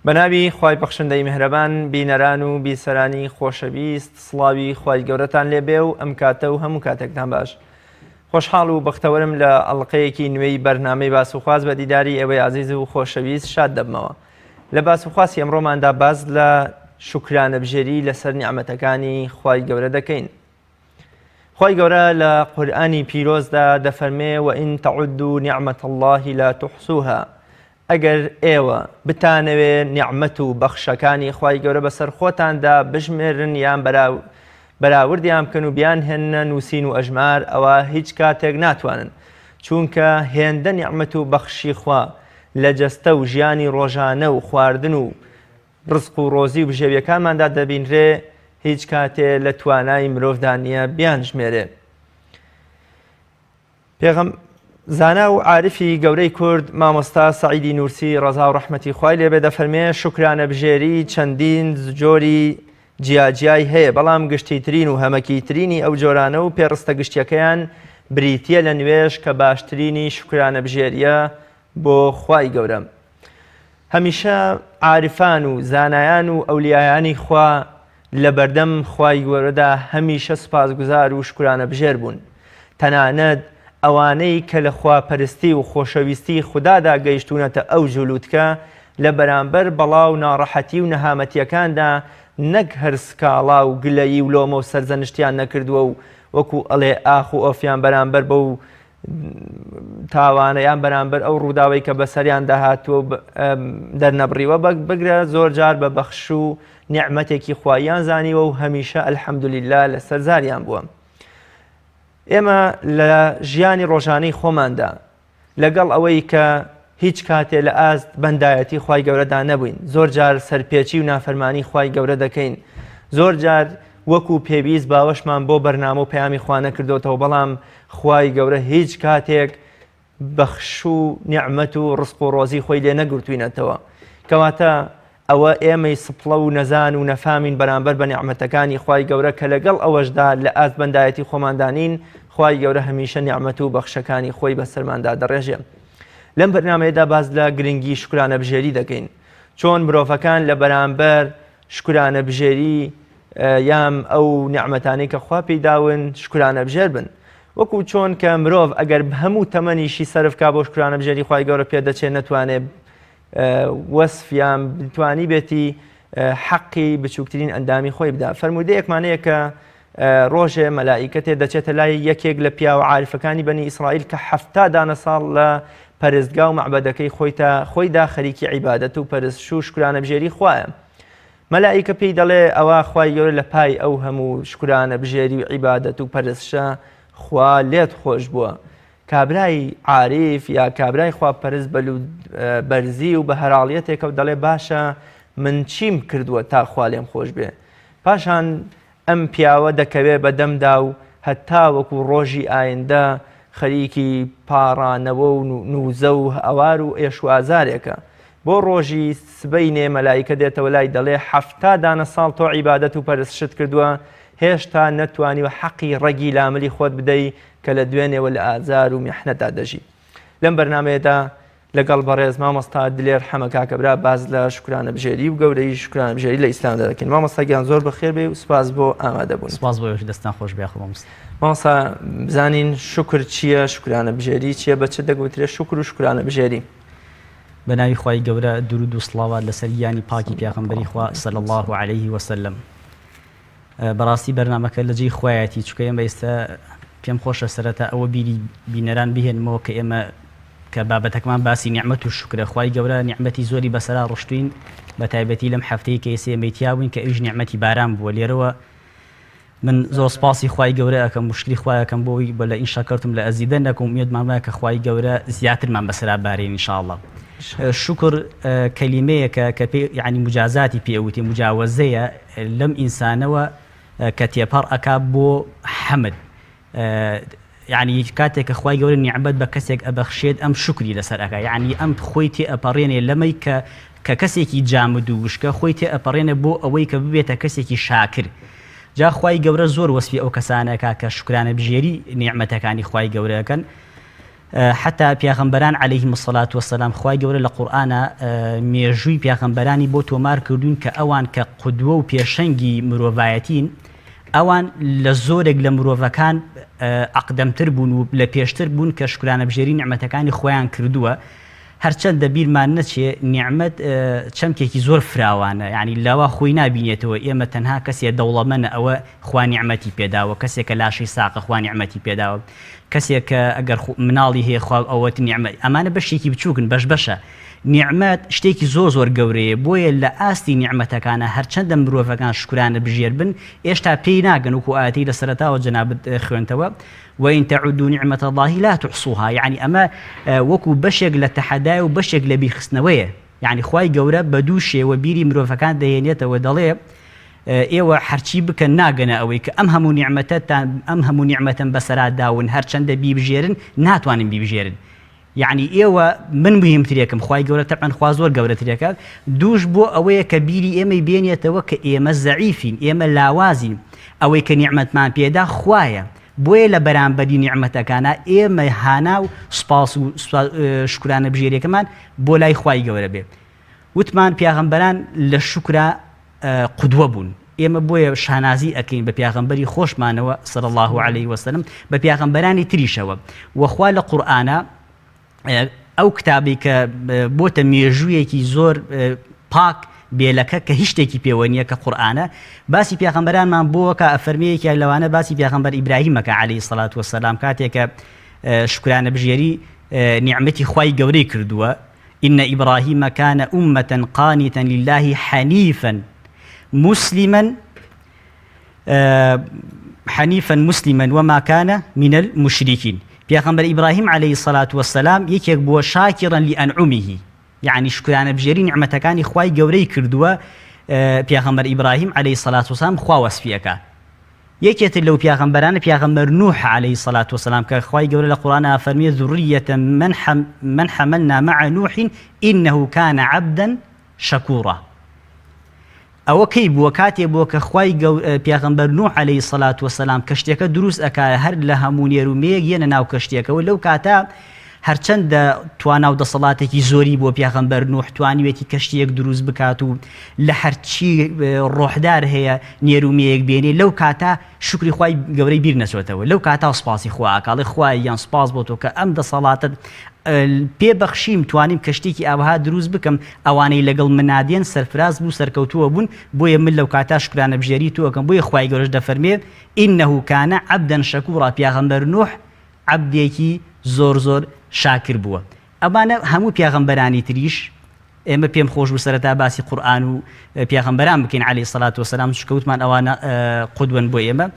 بەناوی خوای بەخشندەی میهرەبان بینەران و بیسەرانی خۆشەویست سڵاوی خوای گەورەتان لێبێ و ئەم کاتە و هەموو کاتێکتان باش. خۆشحاڵ و بەختەوەرم لە ئەڵقەیەکی نوێی بەرنامەی باس و خواست بە دیداری ئێوەی ئازیز و خۆشەویست شاد دەبمەوە. لە باس و خواستی ئەمڕۆماندا باس لە شوکرانەبژێری لەسەر نیعمەتەکانی خوای گەورە دەکەین. خوای گەورە لە قورئانی پیرۆزدا دەفەرمێ وئین تعدوا نعمة اللە لا تحصوها ئەگەر ئێوە بتانەوێ نیعمەت و بەخشەکانی خوای گەورە بەسەر خۆتاندا بژمێرن یان بەراوردیان بکەن و بیانهێننە نووسین و ئەژمار ئەوا هیچ کاتێک ناتوانن چوونکە هێندە نیعمەت و بەخشی خوا لە جەستە و ژیانی ڕۆژانە و خواردن و ڕزق و ڕۆزی و بژێویەکانماندا دەبینرێ هیچ کاتێ لە توانای مرۆڤدا نییە بیانژمێرێ. پێغەم زانا و عارفی گەورەی کورد مامۆستا سەعیدی نوورسی ڕەزا و ڕەحمەتی خوای لێبێ دەفەرمێ شوکرانەبژێری چەندین جۆری جیاجیای هەیە بەڵام گشتیترین و هەمەکیترینی ئەو جۆرانە و پێڕستە گشتیەکەیان بریتییە لە نوێژ کە باشترینی شوکرانەبژێریە بۆ خوای گەورە. هەمیشە عارفان و زانایان و ئەولیایانی خوا لە بەردەم خوای گەورەدا هەمیشە سوپاسگوزار و شوکرانەبژێر بوون. تەنانەت ئەوانەی کە لە خواپەرستی و خۆشەویستی خودادا گەیشتوونەتە ئەوج و لوتکە، لە بەرامبەر بەڵا و ناڕەحەتی و نەهامەتییەکاندا نەک هەر سکاڵا و گلەیی و لۆمە و سەرزەنشتیان نەکردووە و وەکو ئەڵێ ئاخ و ئۆفیان بەرامبەر بەو تاوانە یان بەرامبەر ئەو ڕووداوەی کە بەسەریاندا هاتووە و دەرنەبڕیوە بەک بگرە زۆر جار بە بەخش و نیعمەتێکی خواییان زانیوە و هەمیشە الحمدللە لەسەر زاریان بووە. ئێمە لە ژیانی ڕۆژانەی خۆماندا لەگەڵ ئەوەی کە هیچ کاتێ لە ئاست بەندایەتی خوای گەورەدا نەبووین، زۆر جار سەرپێچی و نافەرمانی خوای گەورە دەکەین، زۆر جار وەکو پێویست باوەشمان بۆ بەرنامە و پەیامی خوا نەکردۆتەوە، بەڵام خوای گەورە هیچ کاتێک بەخش و نیعمەت و ڕزق و ڕۆزی خۆی لێ نەگرتوینەتەوە. کەواتە ئەوە ئێمەی سپڵە و نەزان و نەفامین بەرامبەر بە نیعمەتەکانی خوای گەورە کە لەگەڵ ئەوەشدا لە ئاست بەندایەتی خۆماندا نین، خوای گەورە هەمیشە نیعمەت و بەخشەکانی خۆی بەسەرماندا دەڕێژێ. لەم بەرنامەیەدا باس لە گرنگی شوکرانەبژێری دەکەین. چۆن مرۆڤەکان لە بەرامبەر شوکرانەبژێری یام ئەو نیعمەتانەی کە خوا پێی داون شوکرانەبژێر بن. وەکو چۆن کە مرۆڤ ئەگەر هەموو تەمەنیشی سەرف کا بۆ شوکرانەبژێری خوای گەورە پێدەچێ نەتوانێ وەسف یان توانیبێتی حەقی بچووکترین ئەندامی خۆی بدا. فەرموودەیەکمان هەیە کە ڕۆژێ مەلائیکەتێ دەچێتە لای یەکێک لە پیاوە عارفەکانی بەنی ئیسرائیل کە 70 دانە ساڵ لە پەرستگا و مەعبەدەکەی خۆیتا خۆیدا خەریکی عیبادەت و پەرستش و شوکرانەبژێری خوایە. مەلائیکە پێی دەڵێ ئەوە خوای گەورە لە پای ئەو هەموو شوکرانەبژێری و عیبادەت و پەرستشە خوا لێت خۆش بووە. کابرای عاریف یا کابرای خواپەرست بە لووت بەرزی و بە هەراڵیەتێکەوە دەڵێ باشە من چیم کردووە تا خوا لێم خۆش بێ؟ پاشان ئەم پیاوە دەکەوێ بە دەمدا و هەتا وەکو ڕۆژی ئایندە خەریکی پاڕانەوە و نووزە و هەوار و ئێش و ئازارێکە. بۆ ڕۆژی سبەینێ مەلائیکە دێتەوە لای دەڵێ 70 دانە ساڵ تۆ عیبادەت و پەرستشت کردووە هێشتا نەتوانیوە حەقی ڕەگی لاملی خۆت بدەی کە لە دوێنێوە لە ئازار و میحنەتدا دەژی. لەم بەرنامەیەدا لەگەڵ بەڕێز مامۆستا دلێر حەمە کاکەبرا باس لە شوکرانەبژێری و گەورەیی شوکرانەبژێری لە ئیسلامدا دەکەین. مامۆستا گیان زۆر بەخێر بێی و سوپاس بۆ ئامادەبوونت. سوپاس بۆ ئێوەش دەستتان خۆش بێ یاخوا مامۆستا. مامۆستا بزانین شوکر چییە، شوکرانەبژێری چییە، بە چ دەگوترێ شوکر و شوکرانەبژێری؟ بە ناوی خوای گەورە دروود و سڵاوات لەسەر گیانی پاکی پێغەمبەری خوا صلی اللە علیه وسلم. بەڕاستی بەرنامەکە لە جێی خوایەتی چونکە ئێمە ئێستا پێم خۆشە سەرەتا ئەوە بیری بینەران بهێنمەوە کە ئێمە کە بابەتەکەمان باسی نیعمەت و شوکرە خوای گەورە نیعمەتی زۆری بەسەرا ڕشتوین بە تایبەتی لەم هەفتەی کە ئێستا ئێمەی تیا بووین کە ئەویش نیعمەتی باران بووە لێرەوە من زۆر سپاسی خوای گەورە ئەکەم و شکری خوای ئەکەم بۆی بە لئن شکرتم لازیدنکم ئومێدمان وایە کە خوای گەورە زیاترمان بەسەرا بارێن ان شاء اللە شوکر کەلیمەیەکە کە پێ یعنی مجازاتی پێ ئەوتێ مجاوەزەیە لەم ئینسانەوە کە تێپەڕ ئەکا بۆ حەمد یعنی کاتێک کە خوای گەورە نیعمەت بە کەسێک ئەبەخشێت ئەم شوکری لەسەر ئەکا یعنی ئەم خۆی تێ ئەپەڕێنێ لەمەی کە کە کەسێکی جامد و وشکە خۆی تێ ئەپەڕێنێ بۆ ئەوەی کە ببێتە کەسێکی شاکر جا خوای گەورە زۆر وەسفی ئەو کەسانە ئەکا کە شوکرانە بژێری نیعمەتەکانی خوای گەورە ئەکەن. حەتا پیاغەمبەران علیهم الصلاة والسلام خوای گەورە لە قورئانا مێژووی پیاغەمبەرانی بۆ تۆمار کردوین کە ئەوان کە قودوە و پێشەنگی مرۆڤایەتین ئەوان لە زۆرێک لە مرۆڤەکان ئەقدەمتر بوون و لە پێشتر بوون کە شکرانەبژێری نیعمەتەکانی خۆیان کردووە هەرچەندە بیرمان نەچێ نیعمەت چەمکێکی زۆر فراوانە یانی لەوا خۆی نابینێتەوە ئێمە تەنها کەسێ دەوڵەمەنە ئەوە خوا نیعمەتی پێداوە کەسێک کە لاشەی ساقە خوا نیعمەتی پێداوە کەسێک کە ئەگەر مناڵی هەیە خوا ئەوەت نیعمەت ئەمانە بەشێکی بچووکن بەش بەشە نیعمەت شتێکی زۆر زۆر گەورەیە بۆیە لە ئاستی نیعمەتەکانە هەرچەندە مرۆڤەکان شکرانە بژێر بن ئێشتا پێی ناگەن وەکو ئاەتی لە سەرەتاوە جەنابت خوێنتەوە وان تعدوا نعمة اللە لا تحصوها یەعنی ئەمە وەکو بەشێک لە تەحەدایە و بەشێک لە بیرخستنەوەیە یەعنی خوای گەورە بە دوو شێوە بیری مرۆڤەکان دەهێنێتەوە دەڵێ ئێوە هەرچی بکەن ناگەنە ئەوەی کە ئەم هەموو نیعمەتەتان ئەم هەموو نیعمەتەم بەسەرا داون هەرچەندە بیبژێرن ناتوانن بیبژێرن یەعنی ئێوە من موهیمترێکم خوای گەورە تەبعەن خوا زۆر گەورەترێکە دووش بۆ ئەوەیە کە بیری ئێمەی بێنێتەوە کە ئێمە زەعیفین ئێمە لاوازین ئەوەی کە نیعمەتمان پێدا خوایە بۆیە لە بەرامبەری نیعمەتەکانا ئێمە هانا و سوپاس و شوکرانە بژێریەکەمان بۆ لای خوای گەورە بێ وتمان پیاغەمبەران لە شوکرا قودوە بوون ئێمە بۆیە شانازی ئەکەین بە پیاغەمبەری خۆشمانەوە صلی اللە علیه وسلم بە پیاغەمبەرانی تریشەوە وەخوا لە قورئانا ئەو کتابی کە بۆتە مێژوویەکی زۆر پاک بێلەکە کە هیچ شتێکی پێوە نییە کە قورئانە باسی پیاغەمبەرانمان بۆکە ئەفەرمەیەکیان لەوانە باسی پیاغەمبەر ئیبراهیمەکە عەلەیهی سەلات وەسەلام کاتێکە شکرانە بژێری نیعمەتی خوای گەورەی کردووە ان ابراهیم کان امە قانتا للە حنیفا مسلما حنیفا مسلما وما کان من المشرکین پێغەمبەر ئیبراهیم علیه الصلاة والسلام یەکێک بووە شاکرا لانعمه یعنی شکرانە بژێری نیعمەتەکانی خوای گەورەی کردووە پێغەمبەر ئیبراهیم علیه الصلاة والسلام خوا وەسفی ئەکا یەکێ تر لەو پیاغەمبەرانە پیاغەمبەر نوح علیە الصلوە والسلام کە خوای گەورە لە قورئانا ئەفەرموێ ذریە من من حملنا مع نوح انه کان عبدا شکورا ئەوە کەی بووە کاتێ بووە کە خوای گەور پیاغەمبەر نوح علیە الصلوە والسلام کەشتیەکە دروست ئەکا هەر لە هەموو نێر و مێیەک یەنە ناو کەشتیەکەوە لەو کاتە هەرچەندە توانا و دەسەڵاتێکی زۆری بووە پیاغەمبەر نوح توانیوێتی کەشتیەک دروست بکات و لە هەرچی ڕۆحدار هەیە نێر و مێیەک بێنێ لەو کاتە شوکری خوای گەورەی بیر نەچۆتەوە لەو کاتە سوپاسی خوا ئەکا ئەڵێ خوایە گیان سوپاس بۆ تۆ کە ئەم دەسەڵاتەت پێ بەخشیم توانیم کەشتێکی ئاوها دروست بکەم ئەوانەی لەگەڵ منا دێن سەرفراز بوو سەرکەوتووە بوون بۆیە من لەو کاتە شوکرانە بژێری تۆ ئەکەم بۆیە خوای گەورەش دەفەرمێ انه کان عبدا شکورا پیاغەمبەر نوح عەبدێکی زۆر زۆر شاکر بووە ئەمانە هەموو پیاغەمبەرانی تریش ئێمە پێم خۆش بوو سەرەتا باسی قورئان و پیاغەمبەران بکەین عەلەیهی سەلات وەسەلام چونکە وتمان ئەوانە قودوەن بۆ ئێمە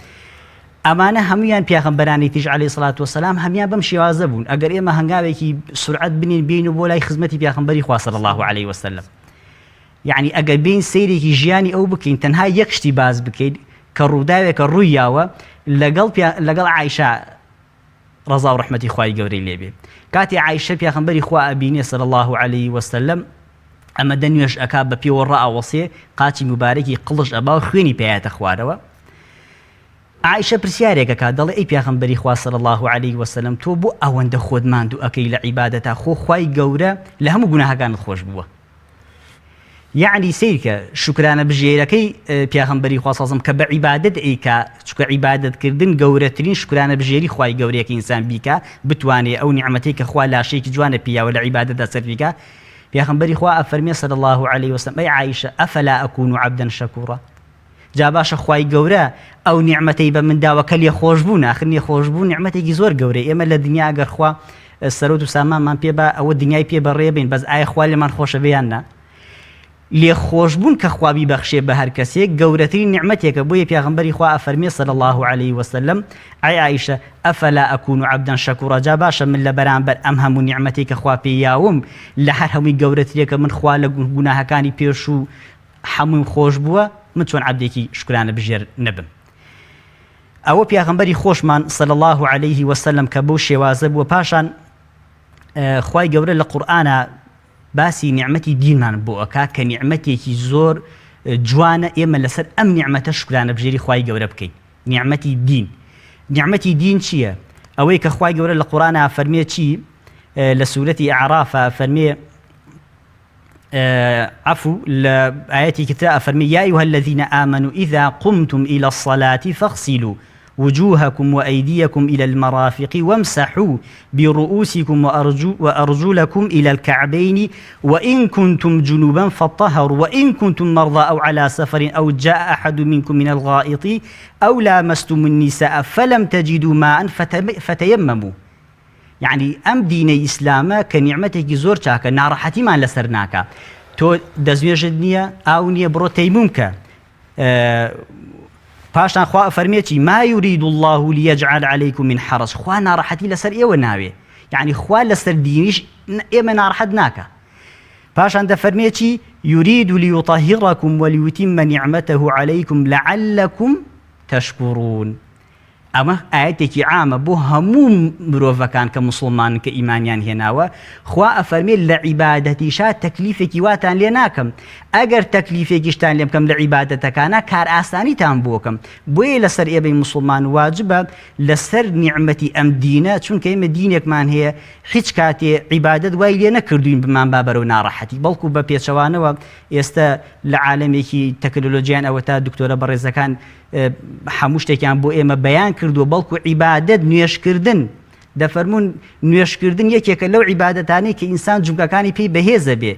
ئەمانە هەمویان پیاغەمبەرانی تیش عەلەیهی سەلات وەسەلام هەمیان بەم شێوازە بوون ئەگەر ئێمە هەنگاوێکی سرعەت بنین بین و بۆ لای خزمەتی پیاغەمبەری خوا صلی الله علیه وسلم یعنی ئەگەر بین سەیرێکی ژیانی ئەو بکەین تەنها یەک شتی باس بکەین کە ڕووداوێکە ڕووی یاوە لەگەڵ لەگەڵ عایشە ڕەزا و ڕەحمەتی خوای گەورەی لێ بێ کاتێ عایشە پێغەمبەری خوا ئەبینێ صلی اللە علیه وسلم ئەمە دە نوێژ ئەکا بە پێوە ڕائەوەسێ قاچی موبارەکی قڵش ئەبا و خوێنی پیایەتە خوارەوە عایشە پرسیارێک ئەکا دەڵێ ئەی پێغەمبەری خوا صلی اللە علیه وسلم تۆ بۆ ئەوەندە خۆت ماندوو ئەکەی لە عیبادەتا خۆ خوای گەورە لە هەموو گوناهەکانت خۆش بووە یەعنی سەیرکە شوکرانە بژێرەکەی پیاغەمبەری خوا صلی کە بە عیبادەت ئەیکا چونکە عیبادەت کردن گەورەترین شوکرانە بژێری خوای گەورەیە کە ئینسان بیکا بتوانێ ئەو نیعمەتەی کە خوا لاشەیەکی جوانە پیاوە لە عیبادەتدا سەرفی کا پیاغەمبەری خوا ئەفەرمێ صلی الله علیه وسلم ئەی عائشە ئەفلا ئەکون عبدا شکورا جا باشە خوای گەورە ئەو نیعمەتەی بە من داوە کە لێخۆشبوون ئاخر لێخۆشبوون نیعمەتێکی زۆر گەورەیە ئێمە لە دنیا ئەگەر خوا سەرۆت و سامانمان پێ با ئەوە دنیای پێ بەڕێ بین بەس ئایا خوا لێمان خۆشە بێ یان نا لێخۆشبوون کە خوا بیبەخشێ بە هەر کەسێک گەورەترین نیعمەتێکە بۆیە پیاغەمبەری خوا ئەفەرمێ صلی الله علیه وسلم ئەی عائشە ئەفلا ئەکون عبدا شکورا جا باشە من لە بەرامبەر ئەم هەموو نیعمەتێک کە خوا پێی یاوم لە هەر هەمووی گەورەترێکە من خوا لە گوناهەکانی پێشوو حەمووم خۆش بووە من چۆن عەبدێکی شوکرانە بژێر نەبم ئەوە پیاغەمبەری خۆشمان صلی اللە علیه وسلم کە بەو شێوازە بووە پاشان خوای گەورە لە قورئانا باسی نیعمەتی دینمان بۆ ئەکا کە نیعمەتێکی زۆر جوانە ئێمە لەسەر ئەم نیعمەتە شوکرانە بژێری خوای گەورە بکەین نیعمەتی دین نیعمەتی دین چییە؟ ئەوەی کە خوای گەورە لە قورئانا فەرمێ چی لە سورەتی ئەعرافا فەرمێ عفو لە ئاەتێکی ترا ئەفەرمی یا أيها الذين آمنوا إذا قمتم إلى الصلاة فاغسلوا وجوهكم وأيديكم إلى المرافق وامسحوا برؤوسكم وأرجو وأرجلكم إلى الكعبين وإن كنتم جنبا فاطهروا وإن كنتم مرضى أو على سفر أو جاء أحد منكم من الغائط أو لامستم النساء فلم تجدوا ماء فتيمموا. یەعنی ئەم دینەی ئیسلامە کە نیعمەتێکی زۆر چاکە ناڕەحەتیمان لەسەر ناکا تۆ دەستنوێژت نییە ئاو نییە بڕۆ تەیموم کە پاشان خوا ئەفەرمێ چی ما يريد الله ليجعل عليكم من حرج خوا ناڕەحەتی لەسەر ئێوە ناوێ یعنی خوا لەسەر دینیش ئێمە ناڕەحەت ناکە پاشان دەفەرمێ چی يريد ليطهركم وليتم نعمته عليكم لعلكم تشكرون ئەمە ئایەتێکی عامە بۆ هەموو مرۆڤەکان کە موسڵمانن کە ئیمانیان هێناوە، خوا ئەفەرمێ لە عیبادەتیشا تەکلیفێکی واتان لێ ناکەم، ئەگەر تەکلیفێکیشتان لێ بکەم لە عیبادەتەکانا کارئاسانیتان بۆ کەم، بۆیە لەسەر ئێمەی موسڵمان واجبە لەسەر نیعمەتی ئەم دینە، چونکە ئێمە دینێکمان هەیە هیچ کاتێ عیبادەت وای لێ نەکردووین بمانبا بەرەو ناڕەحەتی، بەڵکو بە پێچەوانەوە ئێستە لە عالەمێکی تەکنۆلۆجیان ئەوەتا دکتۆرە بەڕێزەکان هەموو شتێکیان بۆ ئێمە بەیان کردووە بەڵکو عیبادەت نوێژکردن دەفەرموون نوێژکردن یەکێکە لەو عیبادەتانەی کە ئینسان جومگەکانی پێی بەهێزە بێ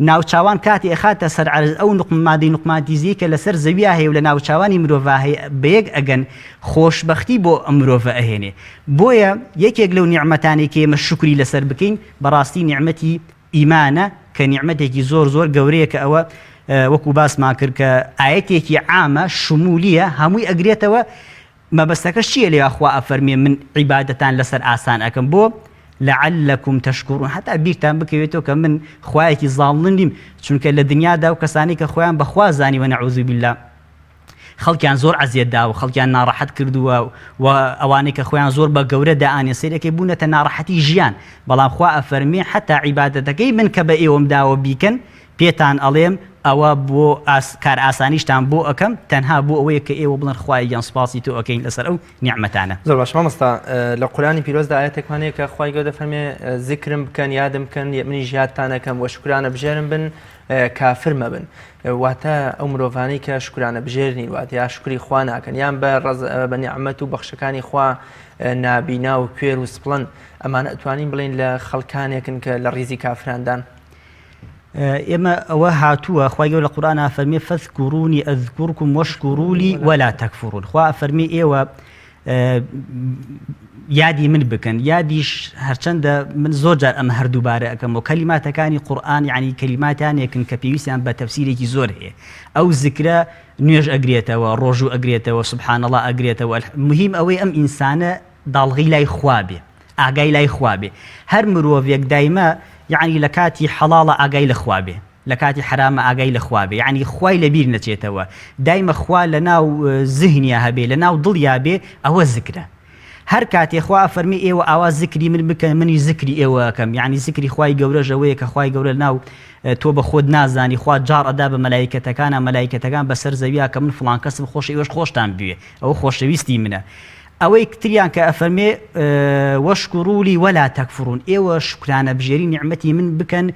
ناوچاوان کاتی ئەخاتە سەر عەرز ئەو نقم مادەی نوقماتیزیی کە لەسەر زەویا هەیە و لە ناوچاوانی مرۆڤا هەیە بەیەک ئەگەن خۆشبەختی بۆ ئەم مرۆڤە ئەهێنێ بۆیە یەکێک لەو نیعمەتانەی کە ئێمە شوکری لەسەر بکەین بەڕاستی نیعمەتی ئیمانە کە نیعمەتێکی زۆر زۆر گەورەیە کە ئەوە وەکو باسمان کرد کە ئایەتێکی عامە شمولیە هەمووی ئەگرێتەوە مەبەستەکەش چییە لێ خوا ئەفەرمێ من عیبادەتان لەسەر ئاسان ئەکەم بۆ لعلكم تشكرون حتا بیرتان بکەوێتەوە کە من خوایەکی زاڵم نیم چونکە لە دنیادا و کەسانی کە خۆیان بەخوا زانیوە نەعوذ بالله خەڵکیان زۆر عەزیەت داوە خەڵکیان ناڕەحەت کردووە و ئەوانەی کە خۆیان زۆر بە گەورە دائەنێن سەیرەکەی بوونەتە ناڕەحەتی ژیان بەڵام خوا ئەفەرمێ حەتا عیبادەتەکەی من کە بە ئێوەم داوە بیکەن پێتان ئەڵێم ئەوە بۆ کار ئاسانیشتان بۆ ئەکەم تەنها بۆ ئەوەیە کە ئێوە بڵێن خوایە گیان سوپاسی تۆ ئەکەین لەسەر ئەو نیعمەتانە. زۆر باش مامۆستا لە قورئانی پیرۆزدا ئایەتێکمان هەیە کە خوای گەورە دەفەرمێ زیکرم بکەن یادم بکەن منیش یادتان ئەکەم وە شوکرانە بژێرم بن کافر مەبن واتە ئەو مرۆڤانەی کە شوکرانە بژێر نین واتە یا شوکری خوا ناکەن یان بە ڕەز بە نیعمەت و بەخشەکانی خوا نابینا و کوێر و سپڵن ئەمانە ئەتوانین بڵێین لە خەڵکانێکن کە لە ڕیزی کافراندان. ئێمە ئەوە هاتووە خوای گەورە لە قورئانا فەرمی فاذكروني أذكركم واشكروا لي ولا تكفرون خوا فەرمی ئێوە یادی من بکەن یادیش هەرچەندە من زۆر جار ئەمە هەر دووبارە ئەکەمەوە کەلیماتەکانی قورئان یعنی کەلیماتانێکن کە پێویستیان بە تەفسیرێکی زۆر هەیە ئەو زکرە نوێژ ئەگرێتەوە ڕۆژوو ئەگرێتەوە سبحان الله ئەگرێتەوە مهم ئەوەی ئەم ئینسانە داڵغی لای خوا بێ ئاگای لای خوا بێ هەر مرۆڤێک دایمە یعنی لە کاتی حەڵاڵە ئاگای لە خوا بێ لە کاتی حەرامە ئاگای لە خوا بێ یەعنی خوای لە بیر نەچێتەوە دایمە خوا لە ناو زهنیا هەبێ لە ناو دڵیا بێ ئەوە زکرە هەر کاتێ خوا ئەفەرمێ ئێوە ئاوا زکری من بکەن منیش زکری ئێوە ئەکەم یەعنی زکری خوای گەورەش ئەوەیە کە خوای گەورە لە ناو تۆ بە خۆت نازانی خوا جاڕ ئەدا بە مەلایکەتەکانا مەلایکەتەکان بەسەر زەویا کە من فڵان کەسم خۆشە ئێوەش خۆشتان بوێ ئەوە خۆشەویستی منە ئەوەی تریان کە ئەفەرمێ واشکروا لی ولا تکفرون ئێوە شوکرانە بژێری نیعمەتی من بکەن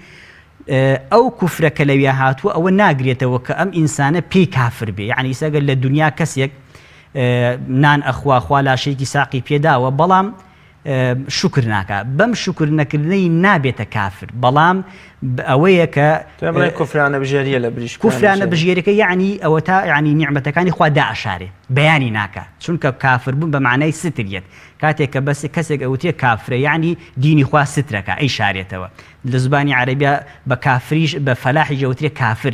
ئەو کوفرە کە لەویا هاتووە ئەوە ناگرێتەوە کە ئەم ئینسانە پێی کافر بێ یعنی ئیستا گەر لە دنیا کەسێک نان ئەخوا خوا لاشەیەکی ساقی پێداوە بەڵام شوکر ناکا بەم شوکر نەکردنەی نابێتە کافر بەڵام ئەوەیە کە کوفرانە بژێریە لە بریش کوفرانە بژێرەکە یعنی ئەوە تا یعنی نیعمەتەکانی خوا دائەشارێ بەیانی ناکا چونکە کافر بوون بە معنای ستریەت کاتێک کە بەس کەسێک ئەوترێ کافرە یعنی دینی خوا سترەکە ئەی شارێتەوە لە زبانی عەرەبیا بە کافریش بە فەلاحیش ئەوترێ کافر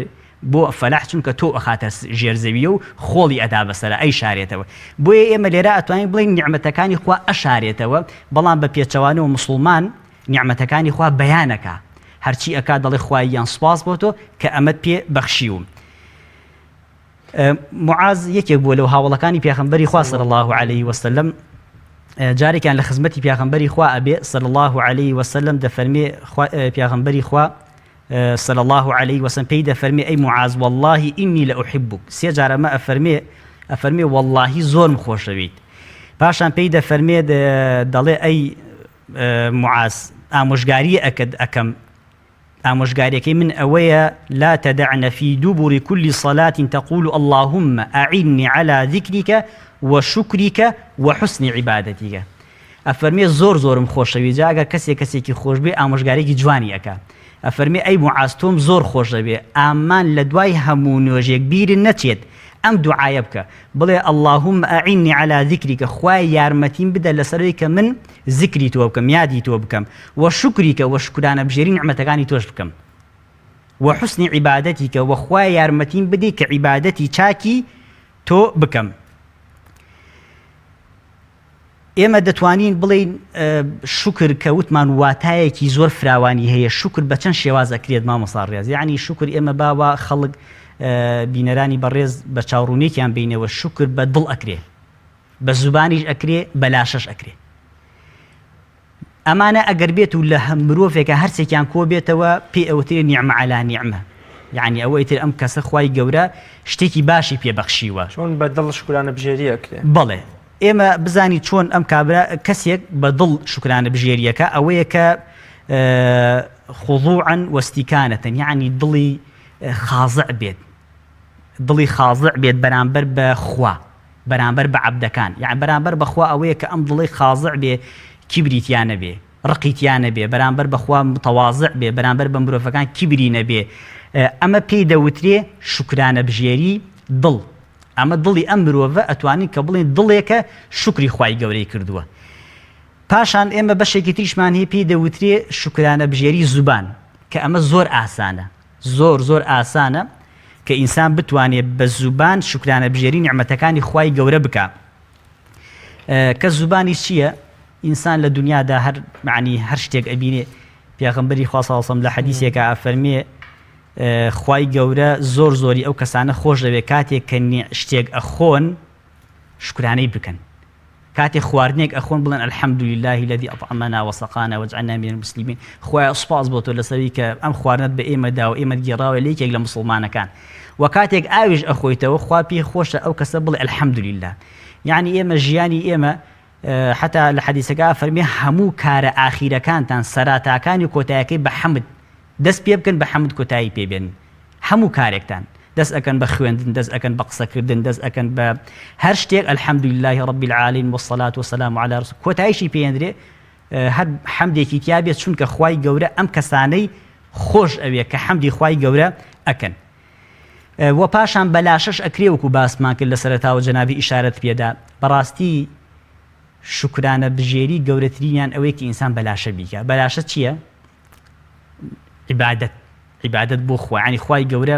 بۆ فەلاح چونکە تۆو ئەخاتە ژێر زەویە و خۆڵی ئەدا بەسەرا ئەیشارێتەوە بۆیە ئێمە لێرە ئەتوانین بڵێین نیعمەتەکانی خوا ئەشارێتەوە بەڵام بە پێچەوانەوە موسڵمان نیعمەتەکانی خوا بەیان ئەکا هەرچی ئەکا دەڵێ خوایە گیان سوپاس بۆ تۆ کە ئەمەت پێ بەخشیوم. معاذ یەکێک بووە لەو هاوڵەکانی پێخەمبەری خوا صلی الله علیه وسلم جارێکیان لە خزمەتی پێغەمبەری خوا ئەبێ صلی الله علیه وسلم دەفەرمێ پێغەمبەری خوا صلی الله علیه وسلم پێی دەفەرمێ ئەی معاذ والله إني لأحبك سێ جار ئەمە ئەفەرمێ ئەفەرمێ واللهی زۆرم خۆشەویت. پاشان پێی دەفەرمێت دەڵێ ئەی معاز ئامۆژگاری ئەکەد ئەکەم ئامۆژگاریەکەی من ئەوەیە لا تدعن في دبر كل صلاة تقول اللهم أعني على ذكرك وشكرك وحسن عبادتك ئەفەرمێ زۆر زۆرم خۆشەوی جا ئەگەر کەسێ کەسێکی خۆش بێ ئامۆژگارێکی جوانی ئەکا ئەفەرمێ ئەی معاذ تۆم زۆر خۆش دەوێ ئامان لە دوای هەموو نوێژێک بیرت نەچێت ئەم دوعایە بکە بڵێ اللهم اعنی علی ذکرک خوایە یارمەتیم بدە لەسەرەوەی کە من زکری تۆ بکەم یادی تۆ بکەم و شکریکە وە شکرانە بژێری نیعمەتەکانی تۆش بکەم و حسن عیبادەتیکە وە خوایە یارمەتیم بدەی کە عیبادەتی چاکی تۆ بکەم. ئێمە دەتوانین بڵێین شوکر کە وتمان واتایەکی زۆر فراوانی هەیە شوکر بە چەند شێواز ئەکرێت مامۆستا ڕێز یعنی شوکر ئێمە باوە خەڵک بینەرانی بەڕێز بە چاوڕوونێکیان بینەوە شوکر بە دڵ ئەکرێ بە زوبانیش ئەکرێ بە لاشەش ئەکرێ ئەمانە ئەگەر بێت و لە مرۆڤێکا هەرسێکیان کۆ بێتەوە پێی ئەوترێ نیعمە عەلا نیعمە یەعنی ئەوە ئیتر ئەم کەسە خوای گەورە شتێکی باشی پێ بەخشیوە. چۆن بە دڵ شوکرانە بژێری ئەکرێ؟ بەڵێ ئێمە بزانین چۆن ئەم کابرا کەسێک بە دڵ شوکرانە بژێریەکە ئەوەیە کە خضوعا واستکانە یەعنی دڵی خازع بێت دڵی خازع بێت بەرامبەر بە خوا بەرامبەر بە عەبدەکان یەعنی بەرامبەر بە خوا ئەوەیە کە ئەم دڵەی خازع بێ کیبری تیا نەبێ ڕقی تیا نەبێ بەرامبەر بە خوا متەوازع بێ بەرامبەر بە مرۆڤەکان کیبری نەبێ ئەمە پێی دەوترێ شوکرانە بژێری دڵ ئەمە دڵی ئەم مرۆڤە ئەتوانین کە بڵێن دڵێکە شوکری خوای گەورەی کردووە پاشان ئێمە بەشێکی تریشمان هەیە پێی دەوترێ شوکرانە بژێری زوبان کە ئەمە زۆر ئاسانە زۆر زۆر ئاسانە کە ئینسان بتوانێ بە زوبان شوکرانە بژێری نیعمەتەکانی خوای گەورە بکا کە زوبانی چییە ئینسان لە دنیادا هەر معنی هەر شتێک ئەبینێ پێغەمبەری خوا صلی الله لە حەدیسێکا ئەفەرمێ خوای گەورە زۆر زۆری ئەو کەسانە خۆش دەوێت کاتێک کە شتێک ئەخۆن شکرانەی بکەن کاتێ خواردنێک ئەخۆن بڵێن الحمد للە الذی اطعمنا وسقانا وجعلنا من المسلمین خوایە سوپاس بۆ تۆ لەسەروی کە ئەم خواردنەت بە ئێمە دا و ئێمەت گێڕاوە لە یەکێک لە موسڵمانەکان وە کاتێک ئاویش ئەخۆیتەوە خوا پێی خۆشە ئەو کەسە بڵێ الحمد للە یعنی ئێمە ژیانی ئێمە حتا لە حەدیسەکە فەرمی هەموو کارە ئاخیرەکانتان سەراتاکانی و کۆتایەکەی بە حەمد دەست پێ بکەن بە حەمد کۆتایی پێ بێنن هەموو کارێکتان دەست ئەکەن بە خوێندن دەست ئەکەن بە قسەکردن دەست ئەکەن بە هەر شتێک الحمد لله رب العالمین والصلاة والسلام علی رسول کۆتاییشی پێ هەر حەمدێکی تیا بێت چونکە خوای گەورە ئەم کەسانەی خۆش ئەوێ کە حەمدی خوای گەورە ئەکەن وە پاشان بەلاشەش ئەکرێ وەکو باسمان کرد لە سەرەتاوە جەنابی ئیشارەت پێدا بەڕاستی شوکرانە بژێری گەورەترینیان ئەوەیە کە ئینسان بەلاشە بیکە بەلاشە چییە؟ عیبادەت عیبادەت بۆ خوا یانی خوای گەورە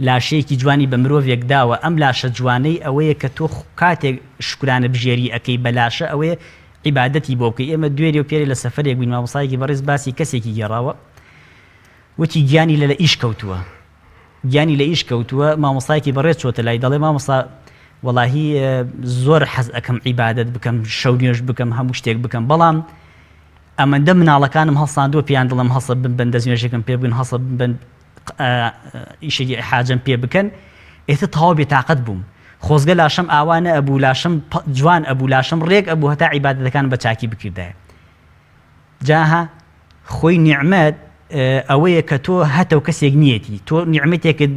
لاشەیەکی جوانی بە مرۆڤێک داوە ئەم لاشە جوانەی ئەوەیە کە تۆ کاتێک شکرانە بژێری ئەەکەی بە لاشە ئەوەیە عیبادەتی بۆ بکەی ئێمە دوێنێ و پێرێ لە سەفەرێک بووین مامۆستایەکی بەڕێز باسی کەسێکی گێڕاوە وتی گیانی لە لە ئیش کەوتووە گیانی لە ئیش کەوتووە مامۆستایەکی بەڕێز چۆتە لای دەڵێ مامۆستا وەڵاهی زۆر حەز ئەەکەم عیبادەت بکەم شەو نوێژ بکەم هەموو شتێک بکەم بەڵام ئەمەندە مناڵەکانم هەڵساندووە پێیان دەڵێم هەڵسە بمبەن دەستنوێژێکم پێ بگرن هەڵسە بمبەن ئیشێکی حاجەم پێ بکەن ئێتر تەواو بێتاقەت بووم خۆزگە لاشەم ئاوا نەئەبوو لاشەم جوان ئەبوو لاشەم ڕێک ئەبوو هەتا عیبادەتەکان بە چاکی بکردایە جاها خۆی نیعمەت ئەوەیە کە تۆ هەتە و کەسێک نیەتی تۆ نیعمەتێکت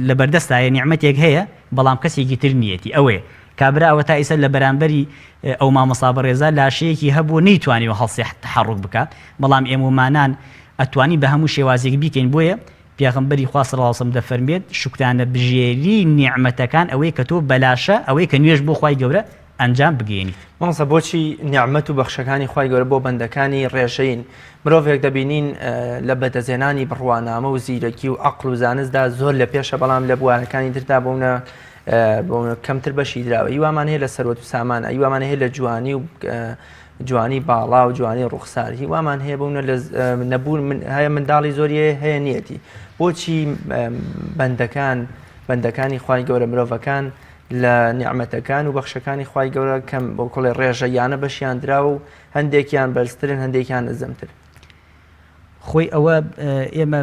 لە بەردەستایە نیعمەتێک هەیە بەڵام کەسێکی تر نیەتی ئەوەیە کابرا ئەوە تا ئیسە لە بەرامبەری ئەو مامۆستا بەڕێزە لاشەیەکی هەبوو نەیتوانیوە هەڵسێ تەحەڕوک بکا بەڵام ئێمەمانان ئەتوانین بە هەموو شێوازێک بیکەین بۆیە پێغەمبەری خوا صلی اللە علیە وسلم دەفەرموێت شوکرانە بژێری نیعمەتەکان ئەوەیە کە تۆ بەلاشە ئەوەیە کە نوێژ بۆ خوای گەورە ئەنجام بگەیەنیت. مامۆستا بۆچی نیعمەت و بەخشەکانی خوای گەورە بۆ بەندەکانی ڕێژەیین؟ مرۆڤێک دەبینین لە بەدەستهێنانی بڕوانامە و زیرەکی و عەقڵ و زانستدا زۆر لە پێشە بەڵام لە بوارەکانی تردا بۆنە کەمتر بەشی دراوە هیوامان هەیە لە سەروەت و سامانە هیوامان هەیە لە جوانی و جوانی باڵا و جوانی ڕوخسار هیوامان هەیە بوونە لە نەبوون من هەیە منداڵی زۆری هەیە نیەتی بۆچی بەندەکان بەندەکانی خوای گەورە مرۆڤەکان لە نیعمەتەکان و بەخشەکانی خوای گەورە کەم بۆ کوڵێ ڕێژە یانە بەشیان دراوە و هەندێکیان بەرزترن هەندێکیان نزمتر. خۆی ئەوە ئێمە